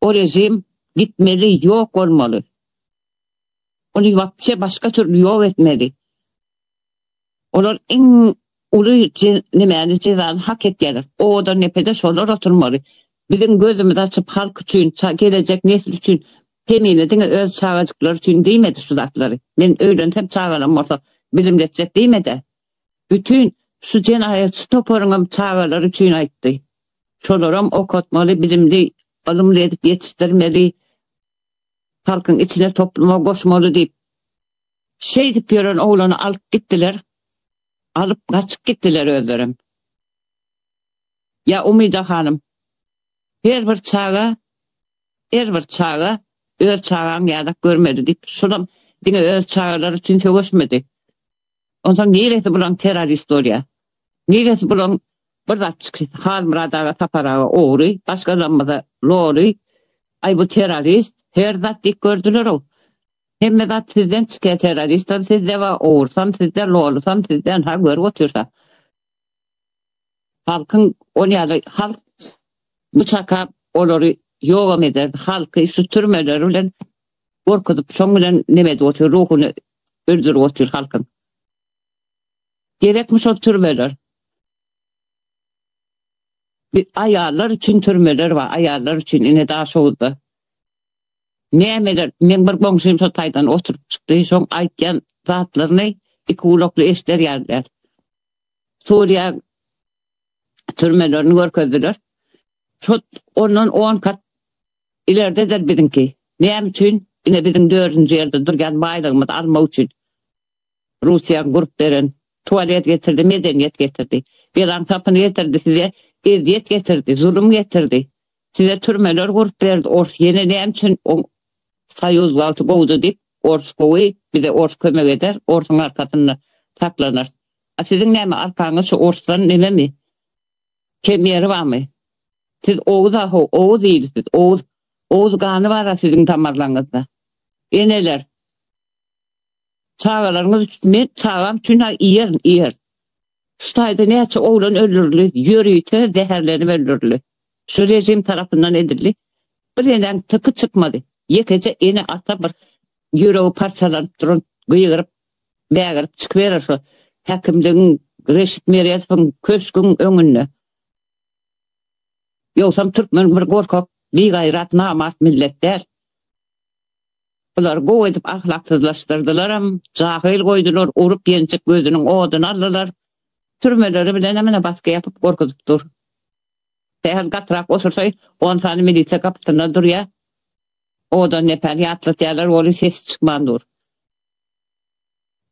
o režim gitmeli, ýok bolmaly. Ony wapşe başga türli ýok etmeli. Olar iň uly nemäni jezany hak etýärler. Owadan depede şolar oturmaly. Biziň gözümizi açyp halk üçin, gelejek nesl üçin Kemine diňe öz çagajyklary üçin diýmedi şu zatlary. Men öýlensem çagalarym bolsa bilimli etjek diýmedä. Bütin şu jenaýatçy toparyňam çagalary üçin aýtdy. Şolaram okatmaly, bilimli, ylymly edip ýetişdirmeli, halkyň içine topluma goşmaly diýip. Şeýdip ýören oglany alyp gitdiler. Alyp gaçyp gitdiler özlerem. Ýa Umyda hanym, her bir çaga, her bir çaga öz çagaň ýalak görmeli diýip, şolam diňe öz çagalary üçin söweşmedi. Onsoň niresi bulaň terrorist bolýar? Niresi bulaň bir zat çykyş Halmyrat aga Sapar aga ogry, başgalarymyza loly, aý bu terrorist, her zat diýip gördüler-ow. Hemme zat sizden çykýar terroristam sizde bar, ogrusam sizde, lolusam sizde, ynha görüp otyrsa. Halkyň ol ýaly halk bu çaka olary ýogam ederdi. Halky şu türmeleri bilen gorkuzyp şoň bilen neme edip otyr ruhuny öldürip otyr halkyň. Gerekmi şol türmeler? Bir aýallar üçin türmeler bar, aýallar üçin ine Daşoguzda. Nämeler, meň bir goňşym şo taýdan oturyp çykdy, şoň aýtýan zatlaryny iki gulakly eşder ýaly däl. Suriýa türmelerini görkezdiler. Şo ondan 10 kat ilerdedir biziňki. Näme üçin? Ine biziň dördünji ýerde durýan baýlygymyzy almak üçin. Russiýaň gurup beren tualet getirdi, medeniýet getirdi. Belaň sapyny getirdi size, ezýet getirdi, zulum getirdi. Size türmeler gurup berdi ors. Ýene näme üçin o soýuz wagty gowdy diýip. Ors gowy, bize ors kömek eder, orsuň arkasynda saklanarys. A siziň näme arkaňyz şu orsdan nememi? Kem ýeri barmy? Siz oguz-a how, oguz ili siz, oguz. Oguz gany bar-a siziň damarlaryňyzda. Eneler, çagalaryňyz üçin, men çagam üçin-ä iýerin, iýerin. Şu taýda näçe oglan öldürildi, ýörite zäherlenip öldürildi. Şu režim tarapyndan edildi. Bir enäň tyky çykmady. Ýekeje ene-ata bir ýüregi parçalanyp duran gygyryp, bägirip çykyberer şo häkimligiň, Reşit Meredowyň köşgüň öňünde. Ýogsam türkmen bir gorkak, bigaýrat, namart millet däl. Bulary gowy edip ahlaksyzlaşdyrdylaram, jahyl goýdular, urup-ýenjip gözüniň oduny aldylar. Türmeleri bilenem ine basgy ýapyp gorkuzyp dur. Sähel gatyrak otursa on sany milisiýa gapysynda durýa. Odan depäni ýatlatýarlar weli sesi çykman dur.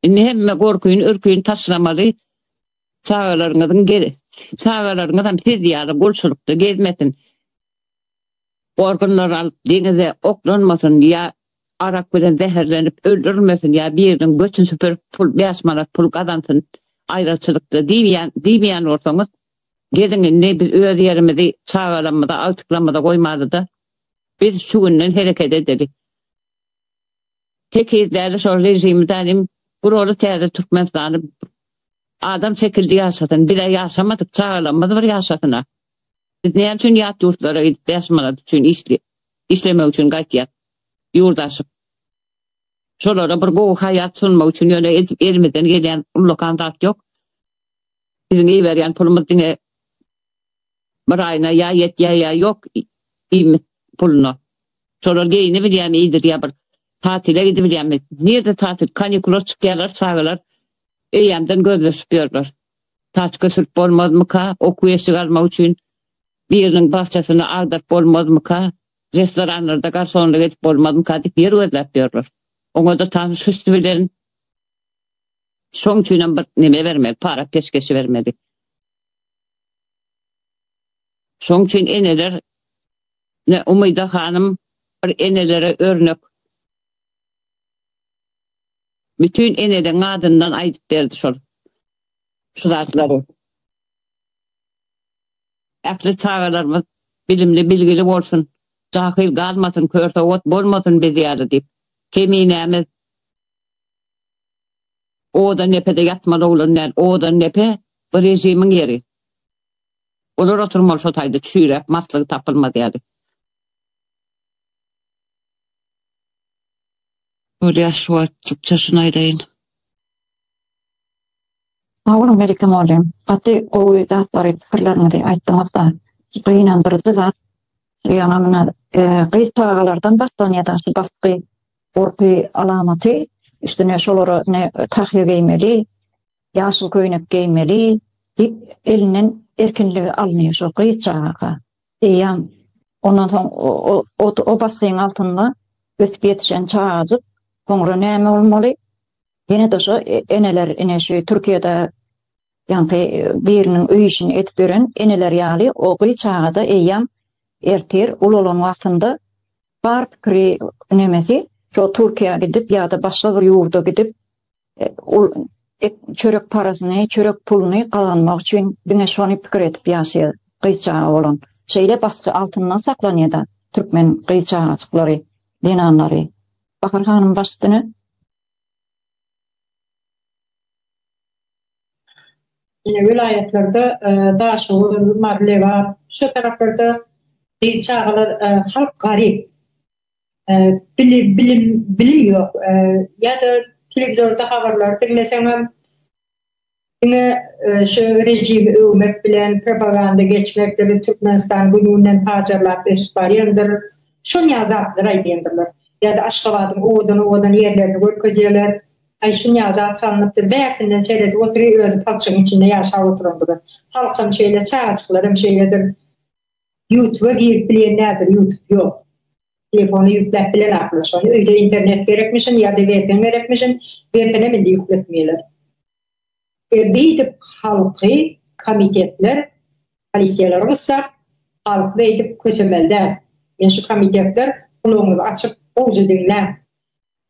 Indi hemme gorkyny ürkini taşlamaly. Çagalaryňyzyň çagalaryňyzam siz ýaly gulçulykda gezmesin. Organlary alyp deňize oklanmasyn ýa arak bilen zäherlenip öldürilmesin ýa biriniň götüni süpürip pul bäş manat pul gazansyn aýraçylykda diýýän diýmeýän bolsaňyz geliň indi biz öz ýerimizi çagalarymyza agtyklarymyza goýmalyda biz şu günden hereket edeli tekizläli şol režimi dälim guraly täze Türkmenistany adam şekilde ýaşasyn bizä ýaşamadyk çagalarymyz bir ýaşasyna. Biz näme üçin ýat ýurtlara gidip bäş manat üçin işlemek üçin gaýtýas ýurt aşyp. Şolara bir gowy haýat sunmak üçin ýöne elimizden gelýän ullakan zat ýok. Biziň iberýän pulumyz diňe bir aýyna ýa ýetýär ýa ýok iýmit puluna. Şolar geýinibilýärmi iýdirýär bir tatile gidibilýärmi? Nirde tatil kanikula çykýarlar çagalar eýýämden gözleşip ýörler. Taçka sürüp bolmazmyka, okuw eşik almak üçin biriniň bagçasyny agdaryp bolmazmyka, restoranlarda garsonlyk edip bolmazmyka diýip ýer gözläp ýörler. Oňa-da tanyş üsti bilen şoň üçinem bir neme bermeli, para peşgeşi bermeli. Şoň üçin eneler ne Umyda hanym bir enelere örnek. Bütin eneleň adyndan aýdyp berdi şol şu zatlary. Ähli çagalarymyz bilimli bilgili bolsun, jahyl galmasyn, körsowat bolmasyn biz ýaly diýip. Keminämiz Owadan depede ýatmaly oglan däl, Owadan depe bu režimiň ýeri. Olar oturmaly şo taýda çüýräp maslygy tapylmaz ýaly. Bolýa şu wagtlykça şuny aýdaýyn. Sag boluň Melike mugallym. Gaty gowy zatlary pikirleriňizi aýtdyňyzda. Gynandyryjy zat ýaňa muna gyz çagalardan başlanýada şu basgy gorky alamaty üstüne şolara ne tahýa geýmeli ýaşyl köýnek geýmeli diýip elinden erkinligi alynýar şol gyz çagaka. Eýýäm ondan soň o basgyň altynda ösüp ýetişen çagajyk soňra näme bolmaly? Ýene-de şo eneler ine şu Türkiýede ýaňky biriniň öý işini edip ýören eneler ýaly o gyz çaga-da eýýäm ertir ulalan wagtynda bar pikiri nemesi şo Türkiýä gidip ýa-da başga bir ýurda gidip Ol çörek parasyny, çörek puluny gazanmak üçin diňe şony pikir edip ýaşaýar gyz çaga bolan. Şeýle basgy altyndan saklanýada türkmen gyz çagajyklary, zenanlary. Bahar hanym baş üstüne. Ine welaýatlarda Daşoguz, Mary, Lebap şo taraplarda gyz çagalar halk garyp. Bilim bilim bilim ýok. Ýa-da telewizorda habarlary diňleseňem diňe şu režimi öwmek bilen propaganda geçmekdir, Türkmenistan gün-günden pajarlap ösüp barýandyr. Şol ýaly zatlar aýdýandyrlar. Ýa-da Aşgabadyň owadan-owadan ýerlerini görkezýärler. Aý şun ýaly zat salnypdyr. Bärsinden seredip oturyr, özi palçygyň içinde ýaşap oturandyr. Halkam şeýle, çagajyklaram şeýledir. Ýutuba girip bilýän däldir ýutub ýok. Telefona ýükläp bilenaklar şony öýde internet gerekmişin ýa-da vpn gerekmişin vpnem indi ýükletmeýler. E beýdip halky komitetler polisiýalar gyssap halk beýdip kösemeli däl. Men şu komitetler gulagyňyzy açyp gowja diňläň.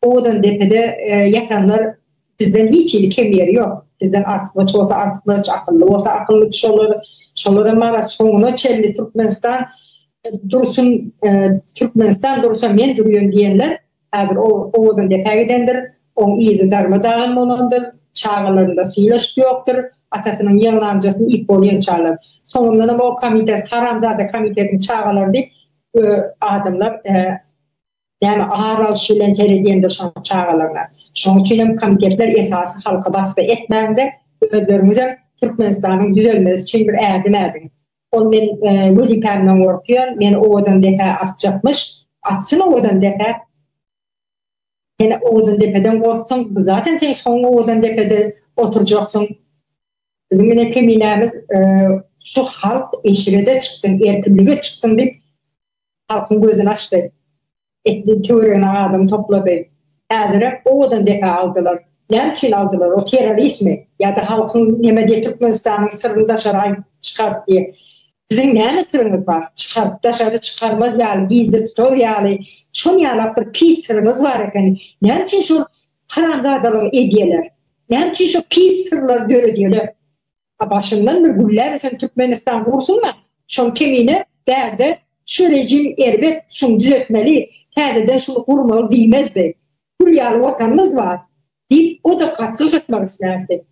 Owadandepede ýatanlar sizden hiç hili kem ýeri ýok. Sizden artykmaç bolsa artykmaç, akylly bolsa akylly şolar. Şolaram bar soňuna çenli Türkmenistan dursun, Türkmenistan dursa men durýan diýenler häzir Owadandepä gidendir. Oň yzy darma-dagyn bolandyr. Çagalarynda sylaşyk ýokdur. Atasynyň ýygnanjasyny iýip bolýançalar. Soňundanam o komitet haramzada komitetiň çagalary diýip adamlar Näme ar alyş bilen seredýändir şoň çagalaryna. Şoň üçinem komitetler esasy halka basgy etmäňde özleriňizem Türkmenistanyň düzelmesi üçin bir ädim ädiň. Ol men wezipämden gorkýan, meni owadan depä atjakmyş. Atsyn owadan depä. Sen owadan depeden gorksaň, zaten sen soň owadan depede oturjaksyň. Biziň ine keminämiz şu halk eşrede çyksyn, erkinlige çyksyn diýip Halkyň gözüni açdy. Etli töweregine adam toplady. Häzirem owadan depe aldylar. Näme üçin aldylar? O terroristmi? Ýa-da halkyň neme diýe Türkmenistanyň syryny daşary aýdyp çykaryp diýe. Siziň näme syryňyz bar? Çykaryp daşary çykarmaz ýaly, gizli tutar ýaly, şon ýalak bir pis syryňyz bar ekeni. Näme üçin şol haramzadalygy edýeler? Näme üçin şo pis syrlary döredýeler? A başyndan bir gülläp ösen Türkmenistan gursun-da, şoň kemine bärde şu rejim erbet, şuny düzetmeli, täzeden şuny gurmaly diýmezdi. Gül ýaly watanymyz bar, diýip, o-da gatgy gatmak islärdi.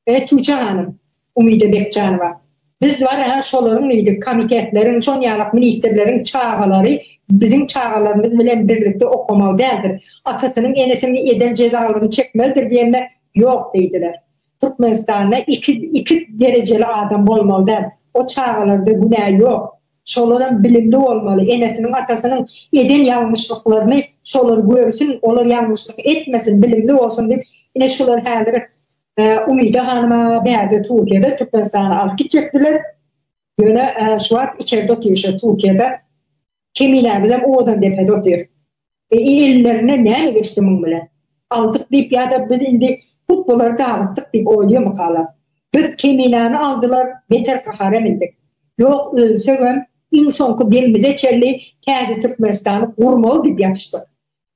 Ene Tuça hanym, Umyda Bekjanowa, biz bar-a şolaryň diýdik, komitetleriň, şon ýalak ministrleriň çagalary biziň çagalarymyz bilen birlikde okamaly däldir. Atasynyň, enesiniň eden jezalaryny çekmelidir diýende, ýok diýdiler. Türkmenistanda iki iki derejeli adam bolmaly däl. O çagalarda günä ýok. Şolaram bilimli bolmaly. Enesiniň atasynyň eden ýalňyşlyklaryny şolar görsün, olar ýalňyşlyk etmesin, bilimli bolsun diýip ine şular häzir Umyda hanyma bärde Türkiýede Türkmenistana alyp gitjekdiler. Ýöne şu wagt içerde otyr şo Türkiýede. Keminämizem owadan depede otyr. E ellerine näme geçdi muň bilen? Aldyk diýip ýa-da biz indi hut bulary dagytdyk diýip oýlaýarmykalar? Biz Keminäni aldylar, beter gahara mindik. Ýok, ölsegem, iň soňky demimize çenli täze Türkmenistany gurmaly diýip ýapyşdyk.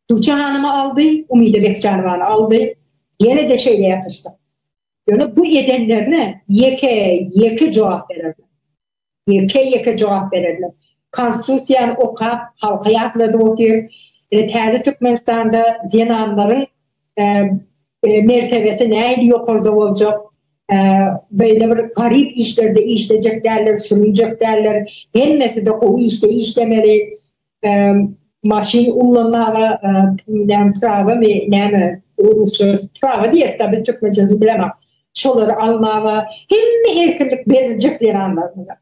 Tuça hanymy aldy, Umyda Bekjanowany aldy, ýene-de şeýle ýapyşdyk. Ýöne bu edenlerine ýeke, ýeke jogap bererler. Ýeke-ýeke jogap bererler. Konstitusiýany okap, halka ýatladyp otyr. Ine, täze Türkmenistanda zenanlaryň mertebesi nähili ýokarda boljak, beýle bir garyp işlerde işlejek däller, sürünjek däller, hemmesi-de gowy işde işlemeli. Maşyn ullanmaga näme prawamy, näme, rusça prawa diýeris-dä biz türkmençesini bilemok. Şolary almaga hemme erkinlik beriljek zenanlarymyza.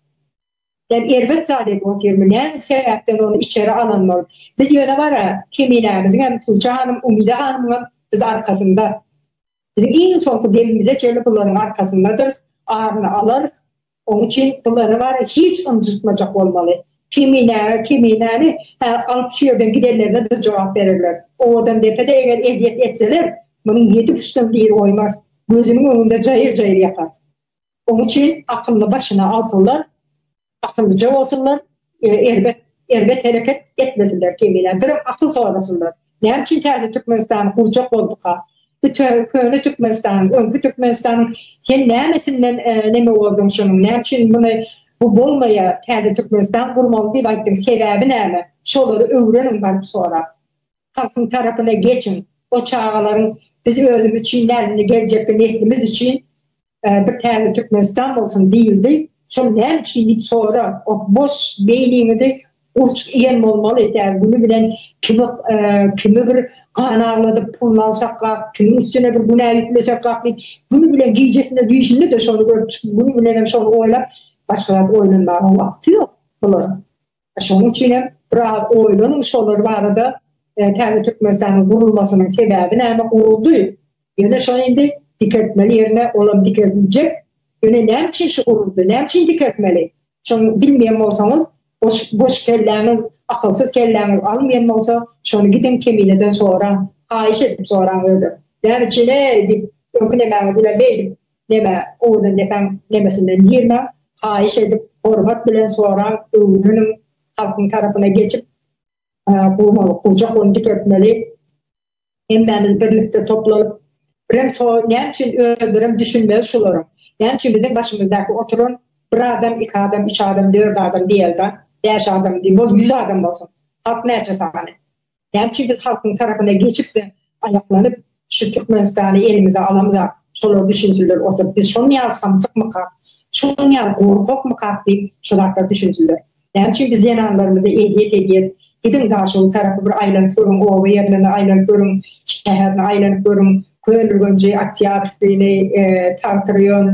Sen erbet zat edip otyrmy, näme sebäpden ony içeri alan bolup. Biz ýöne bara Keminämiziň hem Tuça hanym, Umyda hanymyňam biz arkasynda. Biziň iň soňky demimize çenli bularyň arkasyndadyrys, aryny alarys. Oň üçin bulary bara hiç ynjytmajak bolmaly. Keminäge Keminäni hä alyp şu ýerden gidenlerine-de jogap bererler. Owadandepede eger ezýet etseler, munuň ýedi puştdan diri goýmarys. Gözüniň öňünde jaýyr-jaýyr ýakarys. Oň üçin akylyny başyna alsynlar, akyllyja bolsunlar, erbet erbet hereket etmesinler Kemine. Birem akyl sorasynlar. Näme üçin täze Türkmenistany gurjak bolduka? Bu köne Türkmenistanyň, öňki Türkmenistanyň sen nämesinden neme bolduň şunuň? Näme üçin muny bu bolmaýar, täze Türkmenistan gurmaly diýip aýtdyň, sebäbi näme? Şolary öwreniň baryp sorap. Halkyň tarapyna geçiň. O çagalaryň biz özümiz üçin däl, indi geljekki neslimiz üçin bir täze Türkmenistan bolsun diýildi. Şol näme üçin diýip sora. O boş beýniňizi gurçuk iýen bolmaly. Tä güni bilen kimi kimi bir gan agladyp puluny alsak gak, kimiň üstüne bir günä ýüklesek gak diýip güni bilen gijesinde düýşünde-de şony görüp çykyp güni bilenem şony oýlap başga zat oýlanmaga wagty ýok bularyň. Şonuň üçin hem biraz oýlanyň şolar barada täze Türkmenistanyň gurulmasynyň sebäbi näme guruldy? Ýöne şony indi dikeltmeli ýerine olam dikeldiljek. Ýöne näme üçin şu guruldy? Näme üçin dikeltmeli? Şony bilmeýän bolsaňyz boş boş kelläňiz akylsyz kelläňiz almaýan bolsa şony gidiň Kemineden soraň. Haýyş edip soraň özem. Näme üçin eý diýip öňki nemäňiz bilen beýdip Neme, owadan depäň nemesinden girmäň, haýyş edip, hormat bilen soraň, öwreniň, halkyň tarapyna geçip, gurmaly, gurjak ony dikeltmeli. Hemmämiz birlikde toplanyp, birem so näme üçin özlerem düşünmez şularyň. Näme üçin biziň başymyzdaky oturan bir adam, iki adam, üç adam, dört adam diýeli-da, bäş adam diý, bol ýüz adam bolsun. Halk näçe sany? Näme üçin biz halkyň tarapyna geçip-de aýaklanyp, şu Türkmenistany elimize alamyzak, şolar düşünsinler oturyp, biz şonuň ýaly samsykmykak, şonuň ýaly gorkakmykak diýip, şu zatlar düşünsinler. Näme üçin biz zenanlarymyza ezýet edýäs? Gidiň Daşoguz tarapy bir aýlanyp görüň, oba ýerlerine aýlanyp görüň, şäherine aýlanyp görüň, Köneürgenji, Oktýabrskini, Tagty raýon,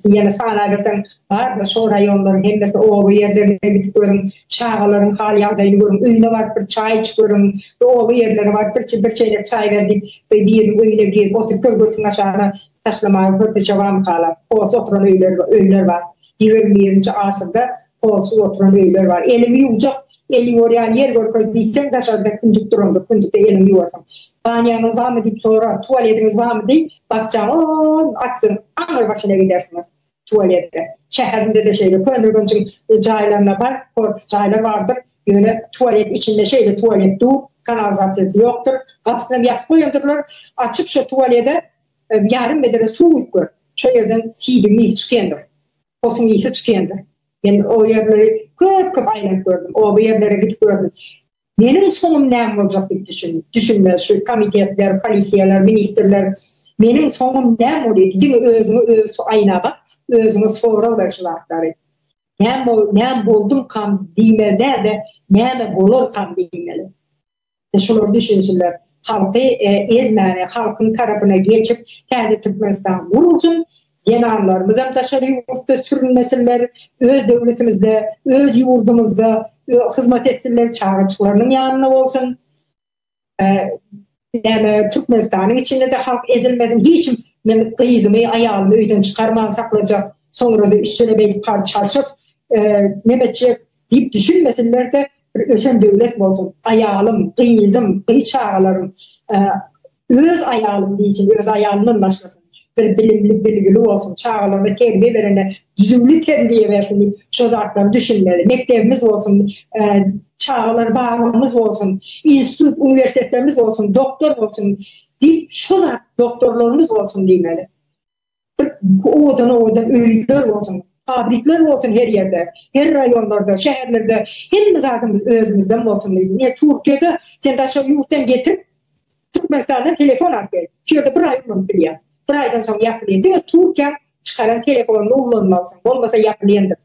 ýene sanaberseň bar-da şo raýonlaryň hemmesine oba ýerlerine gidip görüň, çagalaryň hal-ýagdaýyny görüň, öýüne baryp bir çaý içip görüň, oba ýerlerine baryp bir bir çeýnek çaý ber diýip, biriniň öýüne girip oturyp gör götüň aşagyna taşlamaga körpeçe barmykalar, porsy oturan öýler öýler bar. Ýigrimi birinji asyrda polsuz oturan öýler bar. Elimi ýuwjak, el ýuwarýan ýer görkez diýseň daşarda kündük durandyr, kündükde eliňi ýuwarsyň. Banýaňyz barmy diýip sora, tualediňiz barmy diý, bakjaň o atsyň aňry başyna gidersiňiz tualede. Şäherinde-de şeýle, Köneürgenjiň jaýlaryna bar, korpus jaýlar bardyr, ýöne tualet içinde şeýle tualet dur, kanalizasiýasy ýokdur, gapysynam ýapyp goýandyrlar, açyp şo tualede ýarym bedre suw guýup gör, şo ýerden siýdigiň ysy çykýandyr. Posuň ysy çykýandyr. Men o ýerleri köp-köp aýlanyp gördüm, oba ýerlere gidip gördüm. Meniň soňum näme boljak diýip düşün, düşünmez şu komitetler, polisiýalar, ministrler. Meniň soňum näme bolýar? Diňe özüňe öz aýna bak, özüňe sorag ber şu zatlary. Näme bol, näme boldumkam diýmeli däl-de, näme bolarkam diýmeli. Şular düşünsinler. Halky ezmäne, halkyň tarapyna geçip, täze Türkmenistan gurulsyn, zenanlarymyzam daşary ýurtda sürünmesinler, öz döwletimizde, öz ýurdumyzda hyzmat etsinler, çagajyklarynyň ýanynda bolsun. Näme Türkmenistanyň içinde-de halk ezilmesin, hiç men gyzymy, aýalymy öýden çykarman saklajak, soňra-da üstüne beýdip par çalşyp, neme etjek diýip düşünmesinler-de, bir ösen döwlet bolsun, aýalym, gyzym, gyz çagalarym öz aýalym diýsin, öz aýalyndan başlasyn, bir bilimli, bilgili bolsun, çagalaryna terbiýe berende düzüwli terbiýe bersin diýip, şo zatlary düşünmeli. Mekdebimiz bolsun, çagalar bagymyz bolsun, institut, uniwersitetlerimiz bolsun, doktor bolsun diýip, şo zat doktorlarymyz bolsun diýmeli. Bir owadan-owadan öýler bolsun, fabrikler bolsun her ýerde, her raýonlarda, şäherlerde hemme zadymyz özümizden bolsun diýdim. Ine Türkiýede sen daşary ýurtdan getirip Türkmenistandan telefon alyp gel. Şu ýerde bir aý ulanyp bilýäň. Bir aýdan soň ýapylýar. Diňe Türkiýäň çykaran telefonyny ullanmalysyň. Bolmasa ýapylýandyr.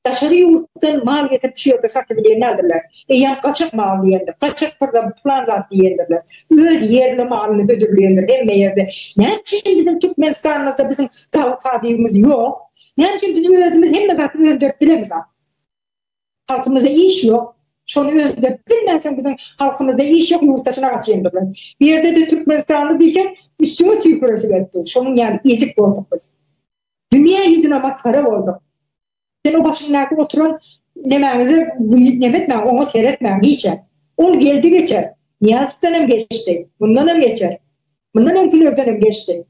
Daşary ýurtdan mal getirip şu ýerde satybilýän däldirler. Eýýäm gaçak mal diýendir, gaçak pyrda pylan zat diýendirler. Öz ýerli malyny hödürleýändir hemme ýerde. Näme üçin biziň Türkmenistanymyzda biziň zawod fabrigimiz ýok? Näme üçin biz özümiz hemme zat öndürip bilemizok? Halkymyzda iş ýok. Şony öndürip bilmänsoň biziň halkymyzda iş ýok ýurt daşyna gaçýandyrlar. Bu ýerde-de türkmenistanly diýseň üstüňe tüýküresi gelip dur. Şonuň ýaly ezik bolduk biz. Dünýä ýüzüne masgara bolduk. Sen o başyňdaky oturan nemäňize neme etmäň, oňa seretmäň hiçe. Ol geldi geçer. Nyýazowdan hem geçdi. Mundan hem geçer. Mundan öňkülerden hem geçdi.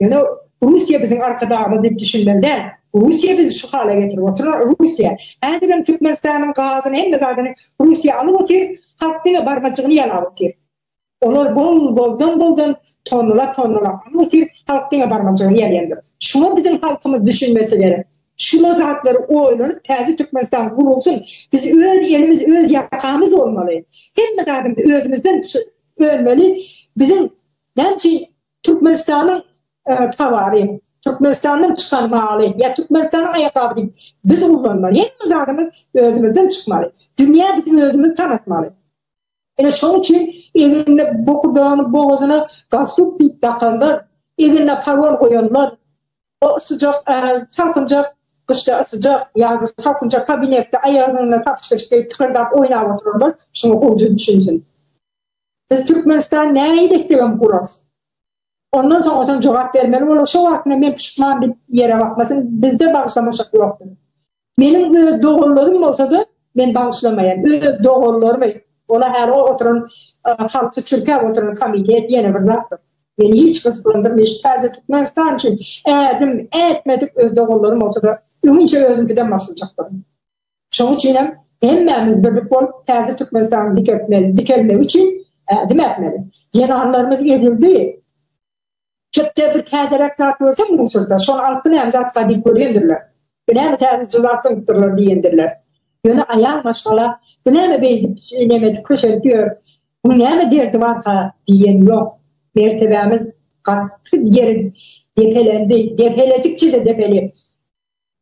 Ýöne Russiýa biziň arkadagymyz diýip düşünmeli däl. Russiýa bizi şu hala getirip oturan Russiýa. Häzir hem Türkmenistanyň gazyny hemme zadyny Russiýa alyp otyr, halk diňe barmajygyny ýalap otyr. Olar bol-boldan-boldan tonnalap-tonnalap alyp otyr, halk diňe barmajygyny ýalýandyr. Şuňa biziň halkymyz düşünmesi gerek. Şula zatlary oýlanyp täze Türkmenistan gurulsyn. Biz öz elimiz öz ýakamyz bolmaly. Hemme zadymyz özümizden önmeli. Biziň näme üçin Türkmenistanyň towary, Türkmenistandan çykan maly ýa Türkmenistanyň aýakgaby diýip biz ullanmaly. Hemme zadymyz özümizden çykmaly. Dünýä bizi özümizi tanatmaly. Ine şoň üçin egnine bokurdagyny bogazyna galstuk diýip dakanlar, egnine pagon goýanlar, o ysyjak, salkynjak, gyşda ysyjak, ýazda salkynjak kabinetde aýagyna tapçkajyk geýip tykyrdap oýnap oturanlar şuňa gowja düşünsin. Biz Türkmenistan nähili etsegem gurarys. Ondan soň onsoň jogap bermeli bolar. Şo wagtynda men puşman diýip ýere bakmasyn. Bizde bagyşlamaşak ýokdur. Meniň öz doganlarym bolsa-da, men bagyşlamaýan. Öz doganlarymy, ola häli o oturan halky çürkäp oturan komitet ýene bir zatdyr. Meni hiç gyzyklandyrmaýar. Şu täze Türkmenistan üçin ädim ätmedik öz doganlarym bolsa-da, öňinçä özümkiden başlajakdyryn. Şonuň üçin hem hemmämiz birlik bolup täze Türkmenistanyň dikeltmeli, dikelmegi üçin. Ädim ätmeli. Zenanlarymyz ezildi. Çöpde bir täzeräk zat görseň musurda, şony alyp bu näme zatka diýip görýändirler. Bu näme täzeçe zat zyňypdyrlar diýendirler. Ýöne aýal maşgala bu näme beýdip neme edip kösenip ýör, muň näme derdi barka diýen ýok. Mertebämiz gaty ýere depelendi, depeledikçe-de depelýär.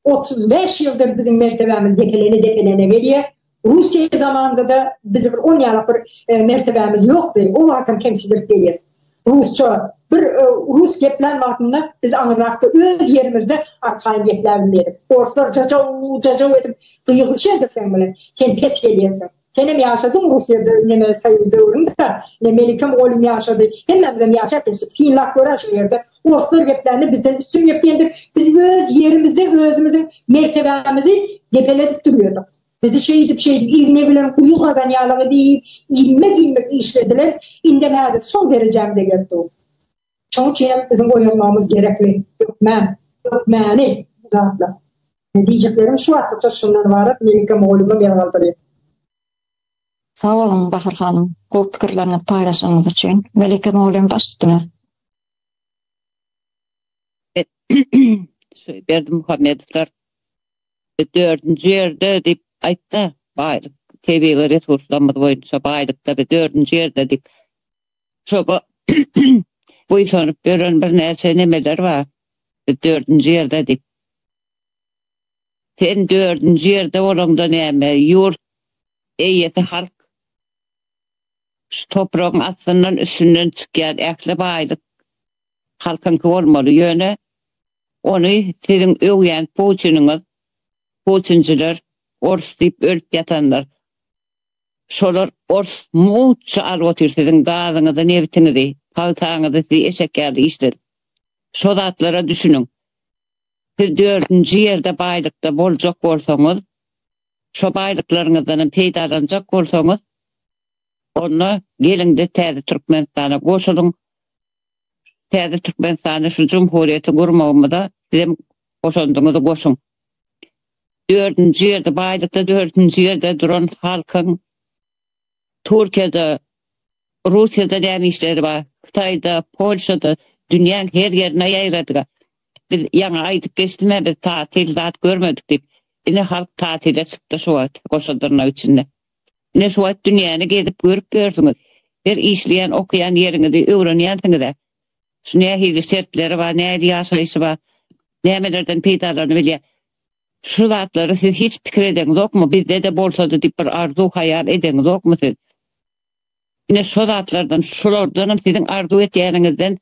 35 ýyldyr biziň mertebämiz depelene-depelene gelýär. Russiýa zamanynda-da bizi bir on ýalak bir mertebämiz ýokdy. O wagtam kemsidilip gelýäs. Rusça bir rus geplän wagtynda biz aňyrrakda öz ýerimizde arkaýyn gepläbilmedik. Orslar jajaw, jajaw edip gygyryşýardy seň bilen. Sen pes gelýänsiň. Senem ýaşadyň Russiýada neme soýuz döwründe, ne Melike mugallym ýaşady, hemmämizem ýaşap geçdik, synlap görä şu ýerde, orslar geplände bizden üstün gepleýändir, biz öz ýerimizde özümiziň mertebämizi depeledip durýardyk. Bizi şeýdip şeýdip igne bilen guýy gazan ýalygy diýip ilmek ilmek işlediler, indem häzir şol derejämize gelip durus. Şoň üçin hem biziň oýanmagymyz gerekli, hökmän, hökmäni bu zatlar. Diýjeklerim şu wagtlykça şundan ybarat, Melike mugallyma men galdyrýan. Sag boluň Bahar hanym, gowy pikirleriňizi paýlaşanyňyz üçin. Melike mugallym baş üstüne. Şu Berdimuhamedowlar dördünji ýerde diýip aýtda, baýlyk, tebigy resurslarymyz boýunça baýlykda biz dördünji ýerde diýip. Şoňa buýsanyp ýören birnäçe nemeler bar. Biz dördünji ýerde diýip. Sen dördünji ýerde bolaňda näme, ýurt eýesi halk. Şu topragyň astyndan üstünden çykýan ähli baýlyk halkyňky bolmaly. Ýöne ony siziň öwýän Putiniňiz, putinçiler, ors diýip ölüp ýatanlar. Şolar ors mugtça alyp otyr siziň gazyňyzy, nebitiňizi, pagtaňyzy sizi eşek ýaly işledip. Şo zatlara düşüniň. Siz dördünji ýerde baýlykda boljak bolsaňyz, şo baýlyklaryňyzdanam peýdalanjak bolsaňyz, onda geliňde täze Türkmenistana goşulyň. Täze Türkmenistany şu jumhuriýeti gurmagymyza sizem goşandyňyzy goşuň. Dördünji ýerde baýlykda dördünji ýerde duran halkyň Türkiýede Russiýada näme işleri bar? Hytaýda, Polşada, dünýäň her ýerine ýaýradyga. Biz ýaňy aýdyp geçdim-ä biz tatil zat görmedik diýip. Ine halk tatile çykdy şu wagt goşa dyrnak içinde. Ine şu wagt dünýäni gezip görüp ýörsüňiz. Her işleýän, okaýan ýeriňizi öwrenýänsiňiz-ä. Şu nähili şertleri bar, nähili ýaşaýşy bar, nämelerden peýdalanybilýär. Şu zatlary siz hiç pikir edeňizokmy? Bizde-de bolsady diýip bir arzuw, haýal edeňizokmy siz? Ine şo zatlardan, şulardanam siziň arzuw etýäniňizden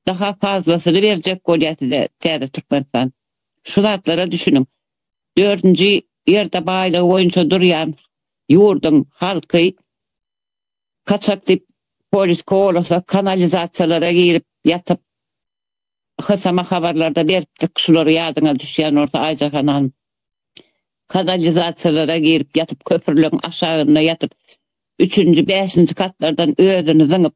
daha fazlasyny berjek bolýar size täze Türkmenistan. Şu zatlara düşüniň. Dördünji ýerde baýlygy boýunça durýan ýurduň halky kaçak diýip polis kowalasa kanalizasiýalara girip ýatyp hysama habarlarda beripdik şular ýadyňa düşýän bolsa Aýjahan hanym. Kanalizasiýalara girip ýatyp köprüleriň aşagynda ýatyp üçünji, bäşinji katlardan özüni zyňyp,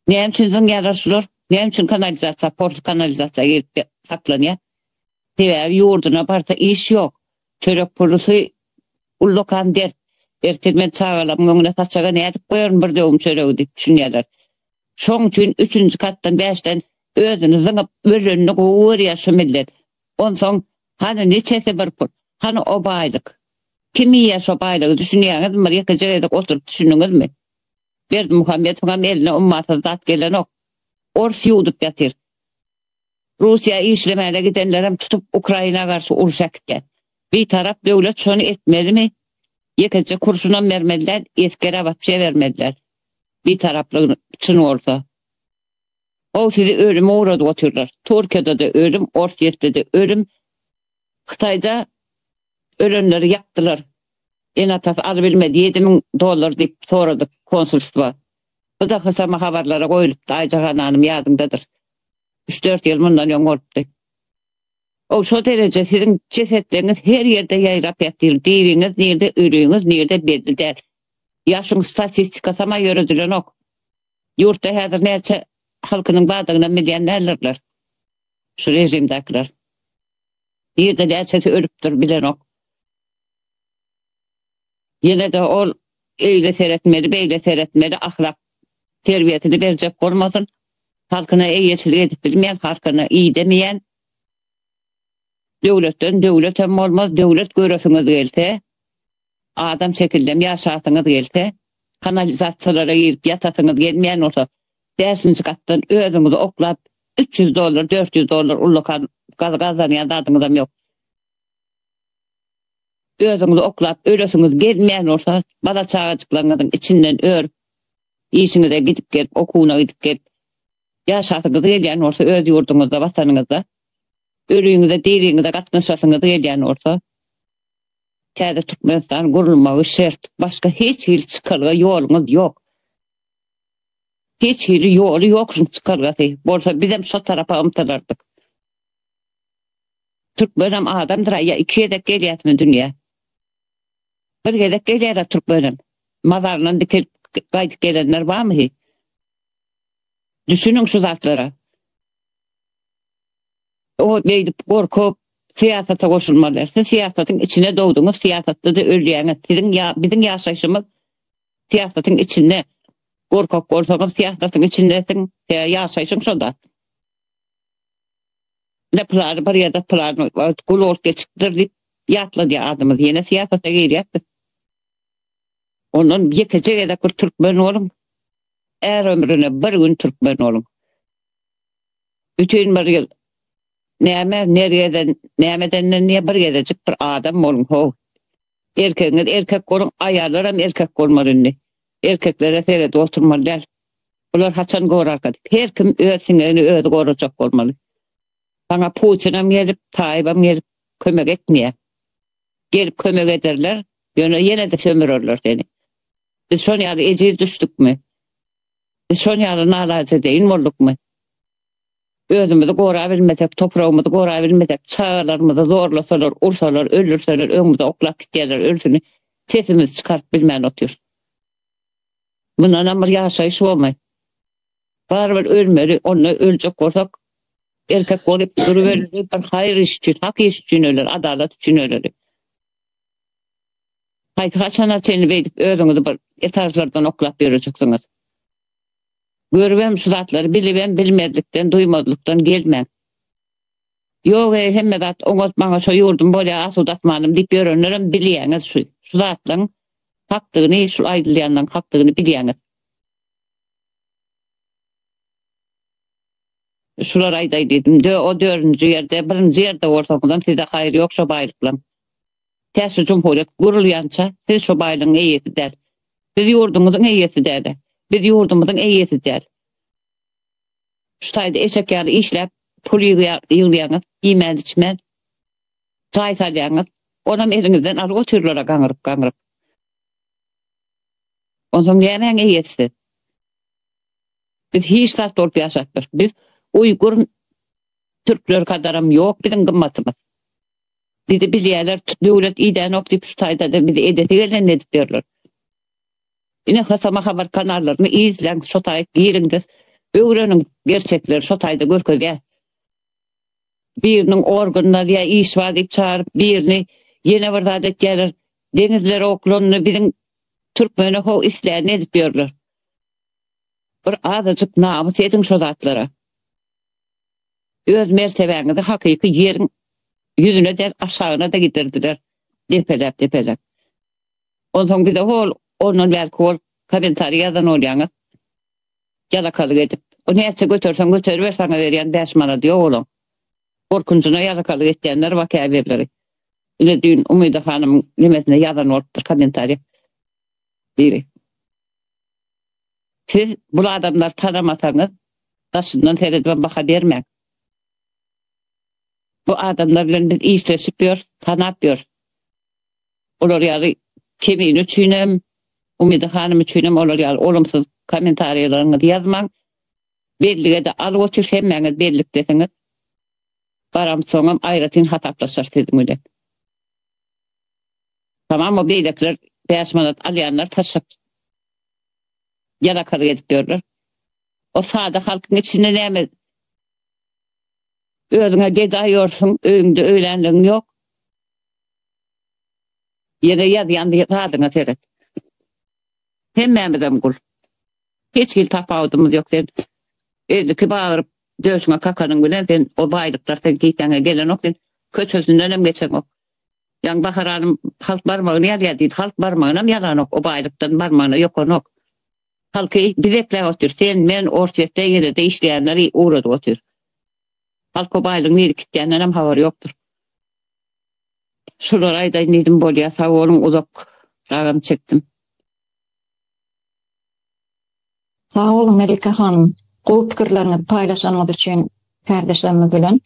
näme üçin zyňýarlar şular? Näme üçin kanalizasiýa, porsy kanalizasiýa girip saklanýar? Sebäbi ýurduna barsa iş ýok. Çörek pulusy ullakan dert. Ertir men çagalarymyň öňüne saçaga nädip goýaryn bir döwüm çöregi diýip düşünýärler. Şoň üçin üçünji katdan, bäşden özüni zyňyp ölenini gowy görýär şu millet. Onsoň hany niçesi bir pul? Hany o baýlyk? Kim iýýär şo baýlygy düşünýäňizmi bir ýekeje gezek oturyp düşündiňizmi? Berdimuhamedowyňam eline ummasyz zat gelenok. Ors ýuwdup ýatyr. Russiýa işlemäne gidenlerem tutup Ukraina garşy uruş äkitýär. Bitarap döwlet şony etmelimi? Ýekeje kurşunam bermeli däl, esgerä wapşe bermeli däl. Bitaraplygy çyn bolsa. How sizi ölüme ugradyp otyrlar. Türkiýede-de ölüm, Orsýetde-de ölüm. Hytaýda ölenleri ýakdylar. Ene-atasy alybilmedi, 7000 dollar diýip soradyk konsulstwa. Bu-da hysama habarlara goýlupdy, Aýjahan hanym ýadyňdadyr. Üç-dört ýyl mundan öň bolupdy. How şo dereje siziň jesetleriňiz her ýerde ýaýrap ýatyr, diriňiz nirde, ölüňiz nirde belli däl. Ýa şuň statistikasam-a ýöredilenok. Ýurtda häzir näçe halkynyň bardygynam bilýän däldirler. Şu režimdäkiler. Nirde näçesi ölüpdir bilenok. Ýene-de ol eýle seretmeli, beýle seretmeli, ahlak. Terbiýesini berjek bolmasyn. Halkyna eýeçilik edip bilmeýän, halkyna idemeýän döwletden döwletem bolmaz. Döwlet göresiňiz gelse, adam şekillem ýaşasyňyz gelse, kanalizasiýalara girip ýatasyňyz gelmeýän bolsa, bäşinji gatdan özüňizi oklap 300 dollar, 400 dollar ullakan gazanýan zadyňyzam ýok. Özüňizi oklap ölesiňiz gelmeýän bolsa, bala-çagajyklaryňyzyň içinden örüp, işiňize gidip gelip, okuwyna gidip gelip, ýaşasyňyz gelýän bolsa öz ýurduňyzda, watanyňyzda, öliňize, diriňize gatnaşasyňyz gelýän bolsa, täze Türkmenistan gurulmagy şert. Başga hiç hili çykalga ýoluňyz ýok. Hiç hili ýoly ýok şuň çykalgasy. Bolsa bizem şo tarapa ymtylardyk. Türkmenem adamdyr-a, ýa iki gezek gelýäsmi dünýä? Bir gezek gelýär-ä türkmenem. Mazaryndan dikelip gaýdyp gelenler barmy hi? Düşüniň şu zatlara. O beýdip gorkup syýasata goşulmaly. Siz syýasatyň içine dogduňyz, syýasatda-da ölýäňiz. Siziň ýa biziň ýaşaýşymyz syýasatyň içinde. Gorkak bolsaňam syýasatyň içindesiň, ýaşaýşyň şonda. Ne pylany bir ýerde pylany wagt gul bolup geçipdir diýip ýatladýar adymyz. Ýene syýasata girýäs biz. Ondan ýekeje gezek bir türkmen boluň. Är ömrüne bir gün türkmen boluň. Bütin bir ýyl näme nergeden nämedenden diýe bir gezejik bir adam boluň how. Erkegiňiz erkek boluň, aýallaram erkek bolmaly indi. Erkeklere seredip oturmaly däl. Bular haçan gorarka diýip. Her kim öz siňegini özi gorajak bolmaly. Saňa Putinam gelip, Taýybam gelip kömek etmeýär. Gelip kömek ederler, ýöne ýene-de sömürerler seni. Biz şon ýaly ejiz düşdükmi? Biz şon ýaly nalajedeýin boldukmy? Özümizi gorabilmesek, topragymyzy gorabilmesek, çagalarymyzy zorlasalar, ursalar, öldürseler, öňümize oklap gitýärler ölüsini, sesimizi çykaryp bilmän otyrys. Mundanam bir ýaşaýyş bormy? Barybir ölmeli, onda öljek bolsak, erkek bolup durubereli, bir haýyr iş üçin, hak iş üçin öleli, adalat üçin öleli. Haýsy haçana çenli beýdip özüňizi bir etažlardan oklap ýörejeksiňiz? Görübem şu zatlary bilibem bilmezlikden, duýmazlykdan gelmäň. Ýok-eý hemme zat oňat maňa şo ýurdum bolýar asuda asmanym diýip ýörenlerem bilýäňiz şu şu zatlaň hakdygyny şul aýdylýanlaň hakdygyny bilýäňiz. Şulary aýdaý diýdim. Dö o dördünji ýerde birinji ýerde bolsaňyzam size haýyr ýok şo baýlyklaň. Tä şu jumhurýet gurulýança siz şo baýlygyň eýesi däl. Siz ýurduňyzyň eýesi däl. Biz ýurdumyzyň eýesi däl. Şu taýda eşek ýaly işläp pul ýygýaňyz, iýmän içmän jaý salýaňyz. Onam eliňizden alyp otyrlar-a gaňryp gaňryp. Onsoň nämäň eýesi siz? Biz hiç zat bolup ýaşap ýörüs. Biz uýgur türkler kadaram ýok biziň gymmatymyz. Bizi bilýärler, döwlet idänok diýip şu taýda-da bizi edesi gelenini edip ýörler. Ine Hasama habar kanallaryny izläň, şo taýy giriň-de öwreniň gerçekleri şo taýda görkezýär. Biriniň organyny alýar, iş bar diýip çagyryp, birini ýene bir zat etýärler. Deňizlere oklandy, biziň türkmene ho islänini edip ýörler. Bir azajyk namys ediň şo zatlara. Öz mertebäňizi hakyky ýeriň ýüzüne däl aşagyna-da gidirdiler depeläp depeläp. Onsoň bize hol ondan bärki bolup kommentariý ýazan bolýaňyz. Ýalakalyk edip. O näçe göterseň göteriber saňa berýän bäş manady ýok olaň. Gorkunjyna ýalakalyk etýänler bar käbirleri. Ine düýn Umyda hanymyň nemesine ýazan bolupdyr kommentariý biri. Siz bul adamlary tanamasaňyz daşyndan seredibem baha bermäň. Bu adamlar bilen biz işleşip ýörüs, tanap ýörüs. Olar ýaly Kemine üçinem, Umyda hanym üçinem olar ýaly olumsyz kommentariýalaryňyzy ýazmaň. Bellige-de alyp otyr hemmäňiz bellikdesiňiz. Baramsoňam aýratyn hasaplaşarys siziň bilen. Tamam o beýlekiler 5 manat alýanlar taşlap ýalakalyk edip ýörler. O sada halkyň içinde näme özüňe gedaý ýörsüň, öýüňde öýlänligiň ýok. Ýene ýazýan zadyňa seret. Hemmämizem gul. Hiç hili tapawudymyz ýok. Sen 52 bagyryp döşüňe kakanyň bilen sen o baýlyklar seň kisäňe gelenok sen köçesindenem geçeňok. Ýaňy Bahar hanym halk barmagyny ýalýar diýdi. Halk barmagynam ýalanok o baýlykdan barmagyna ýokanok. Halky biz ekläp otyr. Sen, men, Orsýetde, ýene-de işleýänler ugradyp otyr. Halk o baýlygyň nirä gitýändenem habary ýokdur. Şulary aýdaýyn diýdim bolýa sag boluň uzak ragam çekdim. Sag boluň Melike hanym, gowy pikirleriňizi paýlaşanyňyz üçin kärdeşlerimiz bilen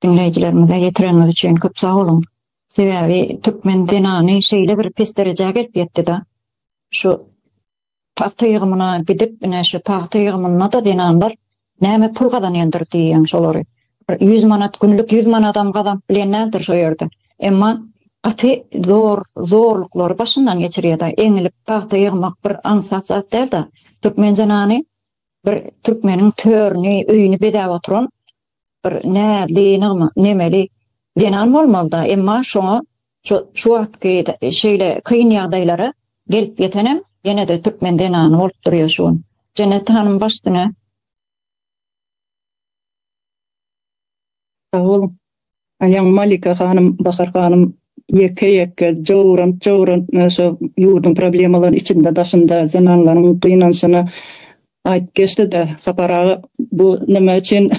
diňleýjilerimize ýetireniňiz üçin köp sag boluň. Sebäbi türkmen zenany şeýle bir pes derejä gelip ýetdida. Şu pagta ýygymyna gidip ine şu pagta ýygymynda-da zenanlar näme pul gazanýandyr diýýäň şolary. Bir 100 manat günlük 100 manadam gazanyp bilýän däldir şo ýerde. Emma gaty zor zorluklary başyndan geçirýär-de. Eňilip pagta ýygmak bir aňsat zat däl-de. Türkmen zenany bir türkmeniň törüni, öýüni bezäp oturan bir näzli, nemeli zenan bolmaly-da. Emma şoňa Şu şu wagtky şeýle kyn ýagdaýlara gelip ýetenem ýene-de türkmen zenany bolup durýar şu gün. Jennet hanym baş üstüne. Sag boluň. Aýaň Malika hanym, Bahar hanym ýeke-ýeke jowrant-jowrant şo ýurduň problemalaryny içinde daşynda zenanlaryň gynanşyny aýdyp geçdi-de Sapar aga bu nime üçin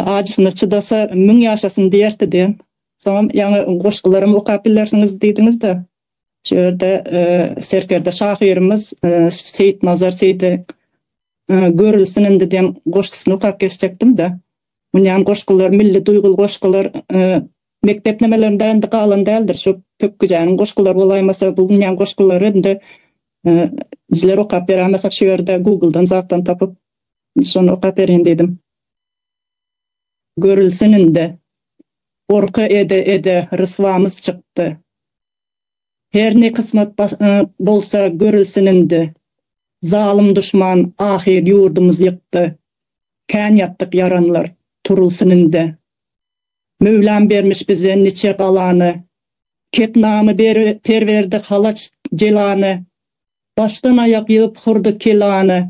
Ajysyna çydasa müň ýaşasyn diýerdi diýen. Soňam ýaňy goşgularam okap bilersiňiz diýdiňiz-de. Şu ýerde serkerde şahyrymyz Seýitnazar Seýdi Görülsin indi diýen goşgusyny okap geçjekdim-de. Munýan goşgular milli duýguly goşgular mekdep nemelerinde indi galan däldir. Şu Pökgüjäniň goşgulary bolaýmasa bu munýan goşgulary indi bizler okap beräýmesek şu ýerde Google-dan zatdan tapyp Şony okap bereýin diýdim. Görülsin indi. Gorky ede-ede ryswamyz çykdy. Her ne kysmat bolsa görülsin indi. Zalym duşman ahyr ýurdumyz ýykdy. Kän ýatdyk ýaranlar, turulsyn indi. Möwlam bermiş bize niçe galany. Ketnamy perwerdi halaç jelany. Başdan aýak ýygyp hurdy kelany.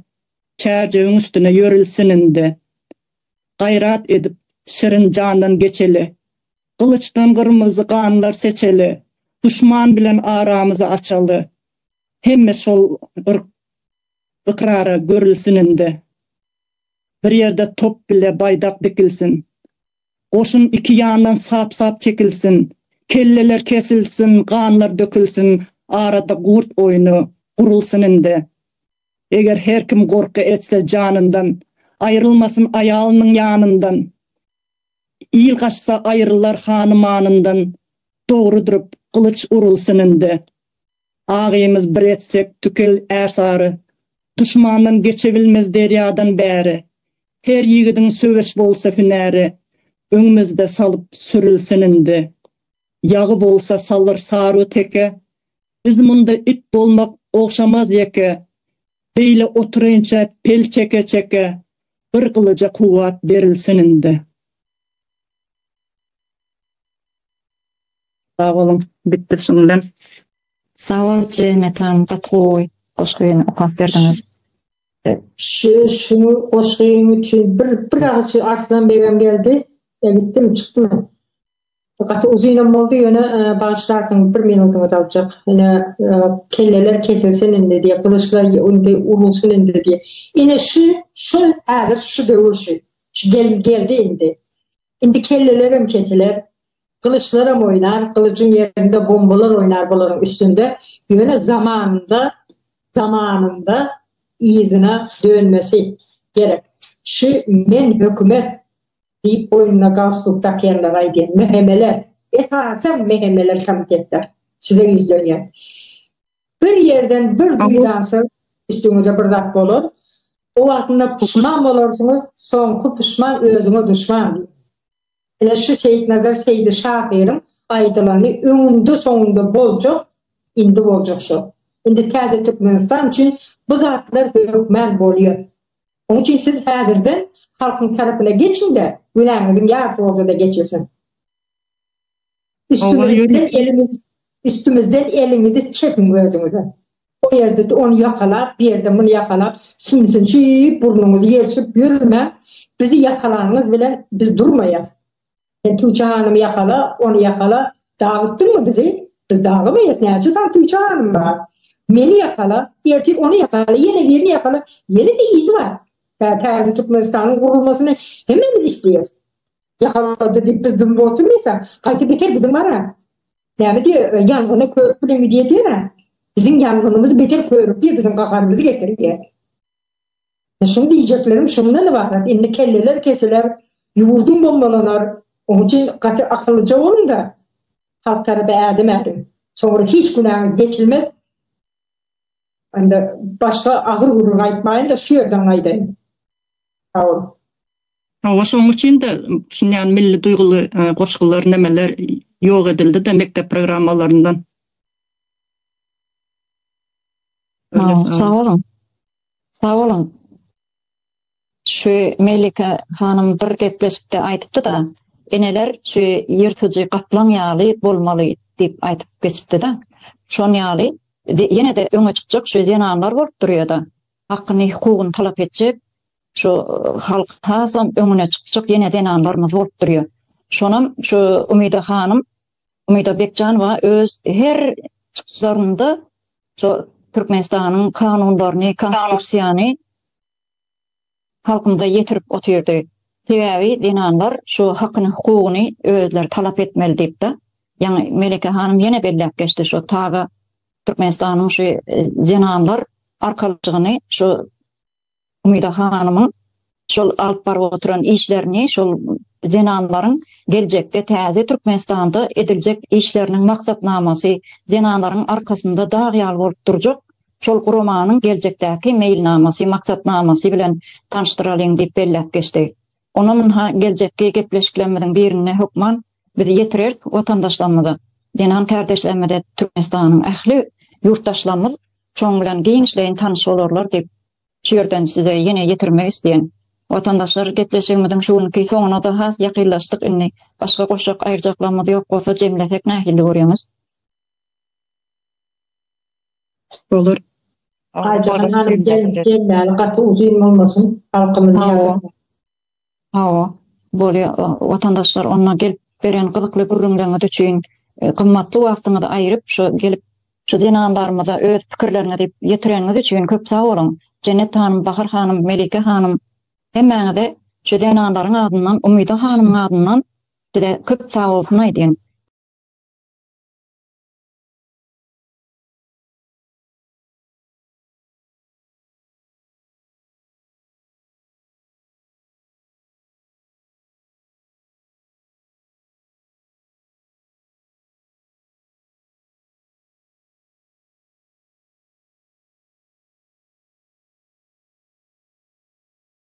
Çärjewiň üstüne ýörülsin indi. Gaýrat edip, şirin jandan geçeli. Gylyçdan gyrmyzy ganlar seçeli. Duşman bilen aramyzy açaly. Hemme şol bir ykrara görülsin indi. Bir ýerde top bile baýdak dikilsin. Goşun iki ýandan sap-sap çekilsin. Kelleler kesilsin, ganlar dökülsin, arada gurt oýny gurulsyn indi. Eger her kim gorky etse janyndan, Aýrylmasyn aýalynyň ýanyndan. Il gaçsa aýrylar hany-manyndan, Dogry durup, gylyç urulsyn indi. Agymyz bir etsek tükel ärsary, Duşmandan geçebilmez derýadan bäri. Her ýigidiň söweş bolsa hünäri, Öňümizde salyp sürülsin indi. Ýagy bolsa salyr sary teke, Biz munda it bolmak ogşamaz ýeke, Beýle oturynça pel çeke-çeke, Bir gylyja kuwwat berilsin indi. Sag boluň, bitdi şuň bilen. Sag bol Jennet hanym gaty gowy goşgyny okap berdiňiz. Şu şu goşgyň üçin bir bir agyz söz Arslan begem geldi. Ýa gitdimi çykdymy? Gaty uzynam boldy ýöne bagyşlarsyň bir minutyňyzy aljak. Ine kelleler kesilsin indi diýip, gylyçlar indi urulsyn indi diýip. Ine şu şu häzir şu döwür şu. Şu gel geldi indi. Indi kellelerem kesiler. Gylyçlaram oýnar, gylyjyň ýerinde bombalar oýnar bularyň üstünde. Ýöne zamanynda zamanynda yzyna dönmesi gerek. Şu men hökümet Diýip boýnuna galstuk dakýanlara aýdýan. MHM-ler, esasan MHM-ler komitetler size ýüzlenýän. Bir ýerden bir duýdansyz üstüňize bir zat bolar. O wagtynda puşman bolarsyňyz, soňky puşman özüňe duşman diýip. Ine şu Seýitnazar Seýdi şahyryň aýdylany öňünde-soňunda boljak, indi boljak şo. Indi täze Türkmenistan üçin bu zatlar hökmän bolýar. Onuň üçin siz häzirden halkyň tarapyna geçiň-de, günäňiziň ýarysy bolsa-da geçilsin. Üstümizden eliňiz, üstümizden eliňizi çekiň özüňize. O ýerde ony ýakalap, bu ýerde muny ýakalap, sümsünşip, burnuňyzy ýelşip ýörmäň. Bizi ýakalanyňyz bilen biz durmaýas. Sen Tuça hanymy ýakala, ony ýakala, dagytdyňmy bizi? Biz dagymaýas, näçe sany Tuça hanym bar? Meni ýakala, ertir ony ýakala, ýene birini ýakala, ýene-de yzy bar. Täze Türkmenistanyň gurulmasyny hemmämiz isleýäs. Ýakalady diýip biz dymyp oturmaýas-a. Gaýta beter biziň bar-a. Näme diýýär, ýangyna körük bilen gidýär diýýär-ä. Biziň ýangynymyz beter körük diýýär, biziň gaharymyzy getirýär. Şuny diýjeklerim şundan ybarat, indi kelleler kesiler, ýurduň bombalanar, onuň üçin gaty akyllyja boluň-da, halk tarapa ädim ädiň. Soňra hiç günäňiz geçilmez. Indi başga agyr gürrüň aýtmaýyn-da, şu ýerden gaýdaýyn. Sag boluň. Hawa, şonuň üçin-de şunýan milli duýguly goşgular, nemeler ýok edildi-de mekdep programmalaryndan. Sag boluň. Sag boluň. Şu Melike hanym bir gepleşikde aýdypdy-da, eneler şu ýyrtyjy gaplaň ýaly bolmaly diýip aýdyp geçipdi-de. Şon ýaly ýene-de öňe çykjak şu zenanlar bolup durýa-da. Hakyny, hukugyny talap etjek, şu halk hasam öňüne çykjak ýene zenanlarymyz bolup durýa. Şonam şu Umyda hanym, Umyda Bekjanowa öz her çykyşlarynda şu Türkmenistanyň kanunlaryny, konstitusiýany halkymyza ýetirip otyrdy. Sebäbi zenanlar şu hakyny, hukugyny özleri talap etmeli diýip-de, ýaňy Meleke hanym ýene belläp geçdi şu taga Türkmenistanyň şu zenanlar arkalaşygyny şu Umyda hanymyň şol alyp baryp oturan işlerini, şol zenanlaryň geljekde täze Türkmenistanda ediljek işleriniň maksatnamasy, zenanlaryň arkasynda dag ýaly bolup durjak şol guramanyň geljekdäki meýilnamasy, maksatnamasy bilen tanyşdyralyň diýip belläp geçdi. Onam ynha geljekki gepleşiklerimiziň birinde hökman biz ýetireris watandaşlarymyza, zenan kärdeşlerimize Türkmenistanyň ähli ýurtdaşlarymyz şoň bilen giňişleýin tanyş bolarlar diýip şu ýerden size ýene ýetirmek isleýän. Watandaşlar gepleşigimiziň şu günki soňuna-da has ýakynlaşdyk indi başga goşjak aýyrjaklarymyz ýok bolsa jemlesek nähili görýäňiz? Bolar. Aýjahan hanym gelmäli gaty uzyn bolmasyn halkymyz Hawa. Hawa. Bolýa watandaşlar onda gelip beren gyzykly gürrüňleriňiz üçin gymmatly wagtyňyzy aýyryp şu gelip şu zenanlarymyza öz pikirleriňizi ýetireniňiz üçin köp sag boluň. Jennet hanym, Bahar hanym, Melike hanym hemmäňize şu zenanlaryň adyndan Umyda hanymyň adyndan size köp sag bolsun aýdýan.